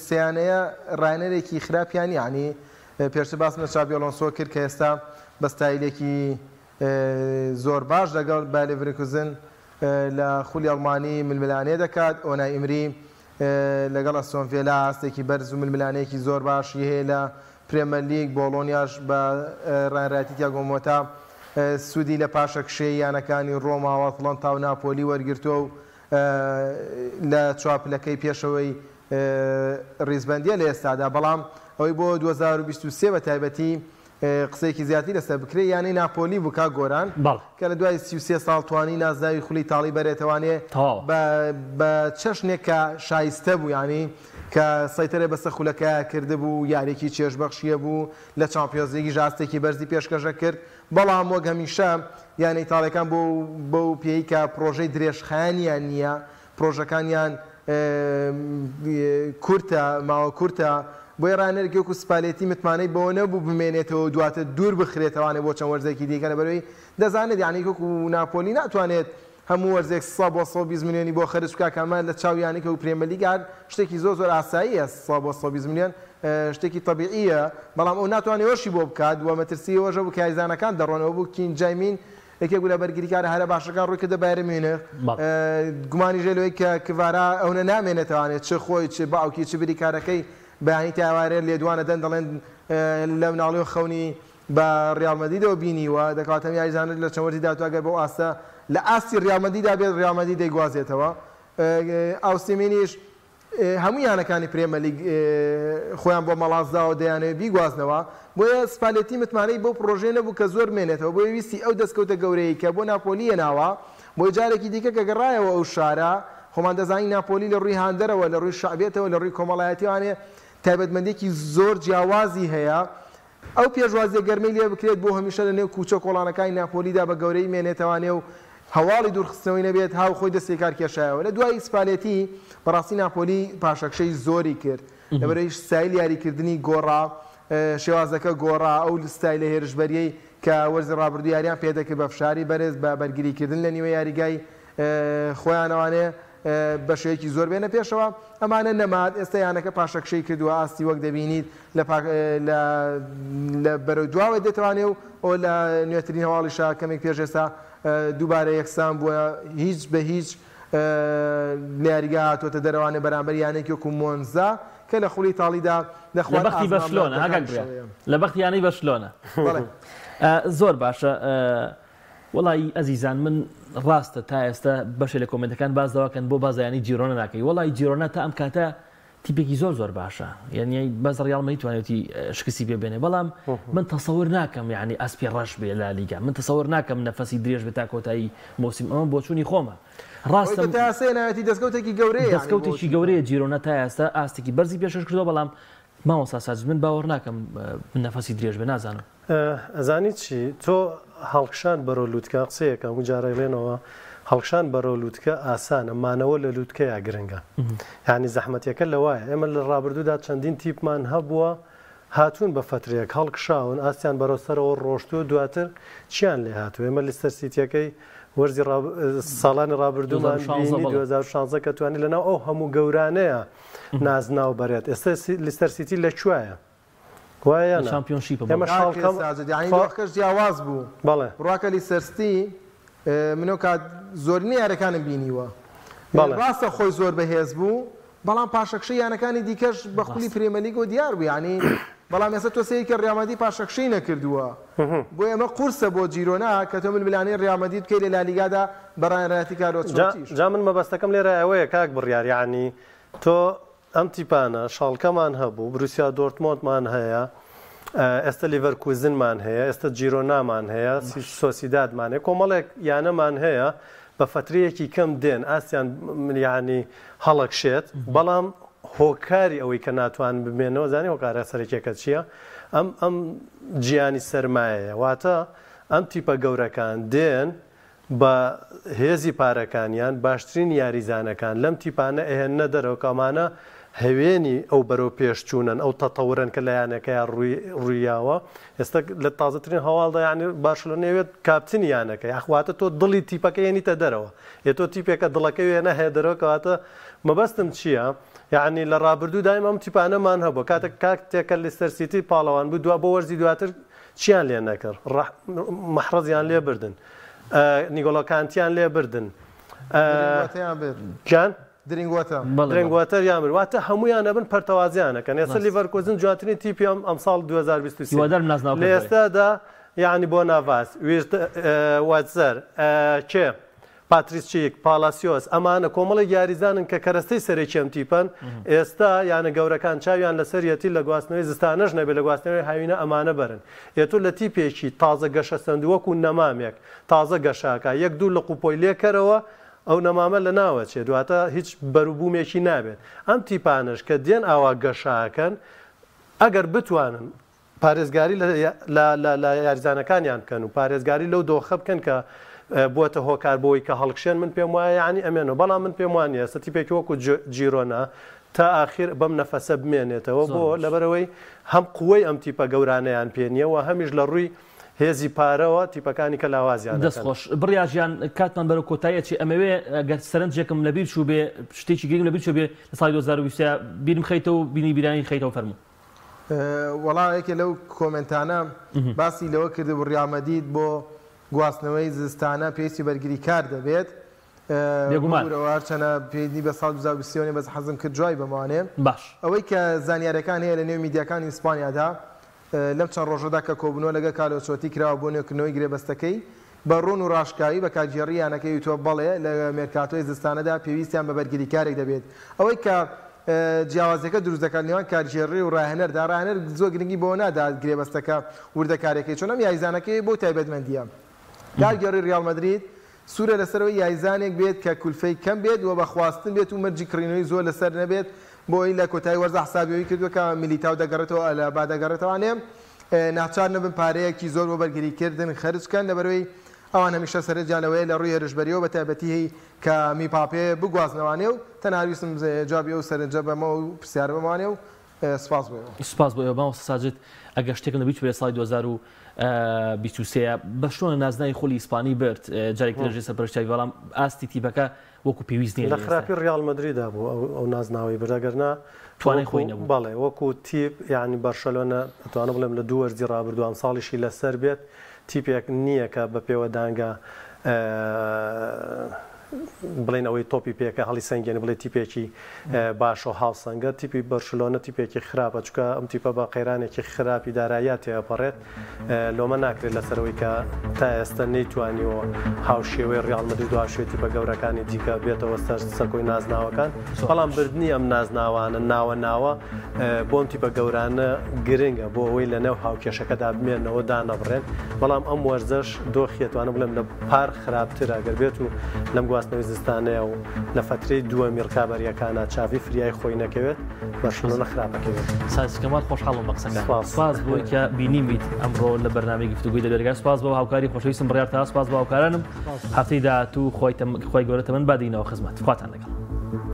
سێیانەیە ڕاهێنەرێکی خراپیان نیە یانی پێشتر باسم لە چابی ئەلۆنسۆ کرد کە ئێستا بە ستایلێکی زۆر باش لەگەڵ بایەر لێڤەرکوزن لە خولی ئەڵمانی ململانێ دەکات ئۆنای ئیمری لەگەڵ ئەستۆن ڤێلا ئاستێکی بەرز و ململانێیەکی زۆر باشی هەیە لە پرێمەرلیگ، بۆڵۆنیاش بە ڕاهێنەرایەتی تیاگۆ مۆتا سوودی لە پاشەکشێی یانەکانی ڕۆما و ئەتڵەنتا و ناپۆلی وەرگرتووە و لە چوار پلەکەی پێشەوەی ڕیزبەندییە لە ئێستادا، بەڵام ئەوەی بۆ 2023 بە تایبەتی قسەیەکی زیاتری لەسەر بکرێت یانەی ناپۆلی بوو کاک گۆران کە لە دوای 33 ساڵ توانی نازناوی خولی ئیتاڵی بەرێتەوانێ بە بە چەشنێک کە شایستە بوو یانی کە سەیتەرەی بەسەر خولەکەیا کردبوو یاریەکی چێژبەخشی هەبوو لە چامپیۆنزلیگیش ئاستێکی بەرزی پێشکەشە کرد بەڵام وەک هەمیشە یانە ئیتاڵیەکان بۆ بەو پێی کە پرۆژەی درێژخایەنیان نییە پرۆژەکانیان کورتە، ماوە کورتە، بۆیە ڕاهێنەرێکی وەکو سپالێتی متمانەی بەوە نەبوو بمێنێتەوە و دواتر دوور بخرێتەوانێ بۆ چەند وەرزێکی دیکە لەبەرئەوەی دەزانێت یانەیەکی وەکو ناپۆلی ناتوانێت هەموو وەرزێک 100 بۆ 120 ملیۆنی بۆ خەرج بکات کە ئەمە لە چاو یانەیەکی وەکو پرێمەرلیگ هەر شتێکی زۆر زۆر ئاساییە 100 بۆ 120 ملیۆن شتێکی تەبیعییە بەڵام ئەو ناتوانێت ئەوەشی بۆ بکات و مەترسی ئەوەش هەبوو کە یاریزانەکان دەڕۆنەوە بوو کین جایمین یەکێک بوو لە بەرگریکارە هەرە باشەکان ڕووی کردە بایرن میونخ، گومانیش هەیە لەوەی کە کڤارا ئەونە نامێنێتەوانێ چ خۆی چ باوکی چ بریکارەکەی بەیانی تا ئێوارێ لێدوان ئەدەن دەڵێن لە مناڵیەوە خەونی بە ڕیاڵ مەدریدەوە بینیوە دەکات ئەم یاریزانە لە چەند وەرزی داهاتوو ئەگەر بەو ئاستە لە ئاستی ڕیاڵ مەدریدا بێت ڕیاڵ مەدرید دەیگوازێتەوە ئاوسیمینیش هەموو یانەکانی پرێمەرلیگ خۆیان بۆ مەڵاس داوە دەیانەوێت بیگوازنەوە، بۆیە سپالێتی متمانەی بەو پڕۆژەیە نەبوو کە زۆر بمێنێتەوە، بۆیە ویستی ئەو دەستکەوتە گەورەیەی کە بۆ ناپۆلی هێناوە، بۆیە جارێکی دیکە کە گەڕایەوە ئەو شارە، خۆمان دەزانین ناپۆلی لە ڕووی هاندەرەوە، لە ڕووی شەعبیەتەوە، لە ڕووی کۆمەڵایەتیەوانێ تایبەتمەندییەکی زۆر جیاوازی هەیە، ئەو پێشوازییە گەرمەی لێ بکرێت بۆ هەمیشە لە نێو کوچە و کۆڵانەکانی ناپۆلیدا بە گەورەیی مێنێتەوانێ و هەواڵی دوورخستنەوەی نەبێت، هاو خۆی دەستی کار کێشایەوە. لە دوای سپالێتی بەڕاستی ناپۆلی پاشەکشەی زۆری کرد، لەبەرئەوەی ستایلی یاریکردنی گۆڕا، شێوازەکە گۆڕا، ئەو ستایلە هێرشبەرییەی کە وەرزی ڕابردوو یارییان پێدەکرد بە فشاری بەرز، بە بەرگریکردن لە نیوە یاریگای خۆیانەوانێ، بە شێوەیەکی زۆر بێنە پێشەوە ئەمانە نەما ئێستا یانەکە پاشەکشەی کردووە ئاستی وەک دەبینیت لە لە لە بەرەو دواوە دێتوانێ و ئەو لە نوێترین هەواڵیشا کەمێک پێش ئێستا دووبارە یەکسان بووە هیچ بە هیچ لە یاریگا هاتووەتە دەرەوانێ بەرامبەر یانەیەکی وەکو مۆنزا کە لە خولی ئیتاڵیدا لە لە خوار بەختی بەرشلۆنە ها کاک بریا ئازمامناکەکانیشەوەیە. لە بەختی یانەی بەرشلۆنە. بەڵێ. زۆر باشە وەڵایی ئەزیزان من ڕاستە تا ئێستا بەشێ لە کۆمێنتەکان باس لەوە کەن بۆ باس لە یانەی جیرۆنا ناکەی وەڵایی جیرۆنا تا ئەم کاتە تیپێکی زۆر زۆر باشە یعنی بەس ڕیاڵ مەدرید توانیوتی شکستی پێ بێنێ بەڵام من تەسەور ناکەم یعنی ئەسپی ڕەش بێ لە لیگا من تەسەور ناکەم نەفەسی درێژ بێ تا کۆتایی مۆسیم ئەمە بۆچوونی خۆمە ئەوەی کە ڕاستم تا ئێستا هێناویەتی دەستکەوتێکی گەورەیە یعنی بۆ دەستکەوتێکی تیپە. گەورەیە جیرۆنا تا ئێستا ئاستێکی بەرزی پێشکەش کردووە بەڵام مامۆستا ساجد من باوەڕ ناکەم نەفەسی درێژ بێ نازانم. ئەزانی چی تۆ هەڵکشان بەرەو لوتکە قسەیەکە هەموو جار ئەیڵێنەوە هەڵکشان بەرەو لوتکە ئاسانە مانەوە لە لوتکەیا گرنگە یانی زەحمەتیەکە لەوایە ئێمە لە ڕابردوودا چەندین تیپمان هەبووە هاتوون بە فەترەیەک هەڵکشاون ئاستیان بەرەو سەرەوە ڕۆشتووە دواتر چیان لێ هاتووە ئێمە لیستەر سیتیەکەی وەرزی ساڵانی ڕابردوومان 2016 بینی بەڵێ. 2016 کە توانی لەناو ئەو هەموو گەورانەیە نازناو بەرێت ئێستا لیستەر سیتی لە کوایە وایە لە یا نا؟ چامپیۆنشیپە ئێمە بەڵێ. کاک شاڵکەم ساجد یانی خوا دۆخەکەش جیاواز بوو بەڵێ. بڕواکە لیسەرستی من ئەو کات زۆرینەی یاریەکانم بینیوە بەڵێ. ڕاستە خۆی زۆر بەهێز بوو بەڵام پاشەکشەی یانەکانی دیکەش بە خولی ڕاستە. پرێمەلیگەوە دیار بوو یانی بەڵام ئێستا تۆ سەیرکە ڕیال مەدرید پاشەکشەی نەکردووە بۆیە ئەمە قورسە بۆ جیرۆنا کە تۆ ململانێی ڕیال مەدرید بکەی لە لالیگادا بە ڕاهێنەرایەتی کارلۆ جا ئەنچلۆتیش. جا من مەبەستەکەم لێرە ئەوەیە کاک بڕیار یانی تۆ ئەم تیپانە، شاڵکەمان هەبوو، بروسیا دۆرتمۆندمان هەیە، ئێستە لیڤەرکوزنمان هەیە، ئێستە جیرۆنامان هەیە، سۆسیدادمان هەیە، کۆمەڵێک یانەمان هەیە بە فەترەیەکی کەم دێن ئاستیان یانی هەڵەکشێت، بەڵام هۆکاری ئەوەی کە ناتوانن بمێنەوە زانی هۆکارە سەرەکیەکە چییە؟ ئەم ئەم جیانی سەرمایەیە، واتە ئەم تیپە گەورەکان دێن بە هێزی پارەکانیان باشترین یاریزانەکان لەم تیپانە ئەهێننە دەرەوە کە ئەمانە هەوێنی ئەو بەرەو پێش چوونەن ئەو تەتەورەن کە لە یانەکەیا ڕووی ڕوویاوە ئێستا لە تازەترین هەواڵدا یانی بارشلۆنە ئەیەوێت کاپتنی یانەکە یاخ واتە تۆ دڵی تیپەکە هێنیتە دەرەوە ئێ تۆ تیپێکە دڵەکەی وێنە هەیە دەرەوە کەواتە مەبەستم چییە یعنی لە ڕابردوو دایم ئەم تیپانەمان هەبوو کاتێک کاتێک کە لیستەر سیتی پاڵەوان بوو دوا بۆ وەرزی دواتر چیان لێ نەکرد مەحڕەزیان لێ بردن نیگۆلۆ کانتیان لێ بردن درینگواتەیان برد گیان درینگواتە بەڵێ بەڵێ. درێنگواتەریان برد واتە هەمویان ئەبن پەرتەوازیانەکەن ئێستا ڕاست. لیڤەرکوزن جوانترین تیپی ئەم ئەمساڵ 2023 هیوادارم نازناوەکەش لە بەرێ. ئێستادا یعنی بۆ ناڤاس ویرت واتزەر کێ پاتریس شیک، پالاسیۆس، ئەمانە کۆمەڵێک یاریزانن کە کەرەستەی سەرەکی ئەم تیپەن، ئێستا یانە گەورەکان چاویان لەسەریەتی لە گواستنەوەی زستانەش نەبێت لە گواستنەوەی هاوینە ئەمانە بەرن. ئێتۆ لە تیپێکی تازە گەشەسەندوو وەکو نەمامێک تازە گەشەئەکا یەک دوو لق و پۆی لێکەرەوە ئەو نەمامە لەناوەچێت واتە هیچ بەروبوومێکی نابێت. ئەم تیپانەش کە دێن ئاوا گەشەئەکەن ئەگەر بتوانن پارێزگاری لە یاریزانەکانیان بکەن و پارێزگاری لەو دۆخە بکەن کە بووەتە هۆکار بۆی کە هەڵکشێن من پێم وایە یانی ئەمێنەوە بەڵام من پێم وانیە ئێستا تیپێکی وەکو جیرۆنا تا ئاخیر بەم نەفەسە بمێنێتەوە بۆ لەبەرەوەی هەم قوەی ئەم تیپە گەورانەیان پێ نییە و هەمیش لە ڕووی هێزی پارەوە تیپەکانی کە لاوازیان دەست خۆش بڕیار گیان کاتمان بەرەو کۆتایی ئەچێ ئەمەوێ گەر سەرنجێکم لەبیر چووبێ شتێکی گرنگم لەبیر چووبێ لە ساڵی 2023 بیرم خەیتەوە و بینی بیرانی خەیتەوە فەرموو. وەڵا یەکێ لەو کۆمێنتانە باسی لەوە کردبوو ڕیاڵ مەدید بۆ گواستنەوەی زستانە پێویستی بەرگریکار دەبێت بێگومان. ببورەوە هەرچەنە پێویستی بە ساڵ 2023 نیە بەس حەزم کرد جوابی بەمەوانێ باش. ئەوەی کە زانیاریەکان هەیە لە نێو میدیاکانی ئیسپانیادا لەم چەند ڕۆژەدا کە کۆبوونەوە لەگەڵ کارلۆ ئەنچلۆتی کراوە بۆ نوێکردنەوەی گرێبەستەکەی بە ڕوون و ڕاشکاوی بە کارگێڕی یانەکەی وتووە بەڵێ لە مێرکاتۆی زستانەدا پێویستیان بە بەرگریکارێک دەبێت. ئەوەی کە جیاوازیەکە دروست دەکات لە نێوان کارگێڕی و ڕاهێنەردا، ڕاهێنەر زۆر گرنگی بەوە نادات گرێبەستەکە وردەکاریەکەی چۆنە، ئەم یاریزانەکەی بەو تایبەتمەندییە. کارگێڕی ڕیاڵ مەدرید سوورە لەسەر ئەوەی یاریزانێک بێت کە کولفەی کەم بێت و بە خواستن بێت و مەرجی کڕینەوەی زۆر لەسەر نەبێت بۆ ئەوەی لە کۆتایی وەرزا حسابی ئەوەی کردووە کە میلیتاو دەگەڕێتەوە ئەلابا دەگەڕێتەوانێ ناچار نەبن پارەیەکی زۆر بۆ بەرگری کردن خەرج بکەن لەبەرئەوەی ئەوان هەمیشە سەرنجیان لەوەیە لە ڕووی هێرشبەریەوە بە تایبەتی کە میپاپێ بگوازنەوانێ و تەنها ویستم جوابی ئەو سەرنجە بەمەوە و پرسیارە بەمەوانێ و سپاس بۆ ئێوە. سوپاس بۆ ئێوە مامۆستا ساجد ئەگەر شتێکم لەبیر چوبێ لە ساڵی 23 بەرشلۆنە نازناوی خولی ئیسپانی برد جارێکی تر لەژێر سەرپەرشتیاری بەڵام ئاستی تیپەکە وەکو پێویست نییە لە خراپی ڕیاڵ مەدریدا بوو ئەو نازناوەی برد ئەگەر نا توانای خۆی نەبوو. بەڵێ وەکو تیپ یانی بەرشەلۆنە ئەتوانم بڵێم لە دوو وەرزی ڕابردوو ئەمساڵیشی لەسەر بێت تیپێک نییە کە بە پێوەدانگە بڵێن ئەوەی تۆپی پێکە هەڵی سەنگێنی بڵێ تیپێکی باشە و هاوسەنگە تیپی بەرشلۆنە تیپێکی خراپە چونکە ئەم تیپە بە قەیرانێکی خراپی داراییا تێئەپەڕێت لۆمە ناکرێت لەسەرەوەی کە تا ئێستا نەیتوانیوە هاوشێوەی ڕیاڵ مەدرید و هاوشێوەی تیپە گەورەکانی دیکە بێتەوە سەر سەکۆی نازناوەکان بەڵام بردنی ئەم نازناوانە ناوە ناوە بۆ ئەم تیپە گەورانە گرنگە بۆ ئەوەی لەنێو هاوکێشەکەدا بمێنەوە دانەبڕێن بەڵام ئەم وەرزەش دۆخی ئەتوانم بڵێم لە پار خراپترە گەر بێت و لەم گواستنەوەی زستانەیە و لە فەترەی دووەمی ڕکابەرییەکانا چاڤی فریای خۆی نەکەوێت، بەرشلۆنە خراپ ئەکەوێت. ساجد کەمال خۆشحاڵم بە قسەکانت. سوپاس بۆی کە بینیمیت ئەمڕۆ لە بەرنامەی گفتوگۆی لە دەرگا. سوپاس بۆ هاوکاری خۆشەویستم بڕیار تەها. سوپاس بۆ هاوکارانم. هەفتەی داهاتوو خوای گەورە تەمەن با دێینەوە خزمەت. خواتان لەگەڵ.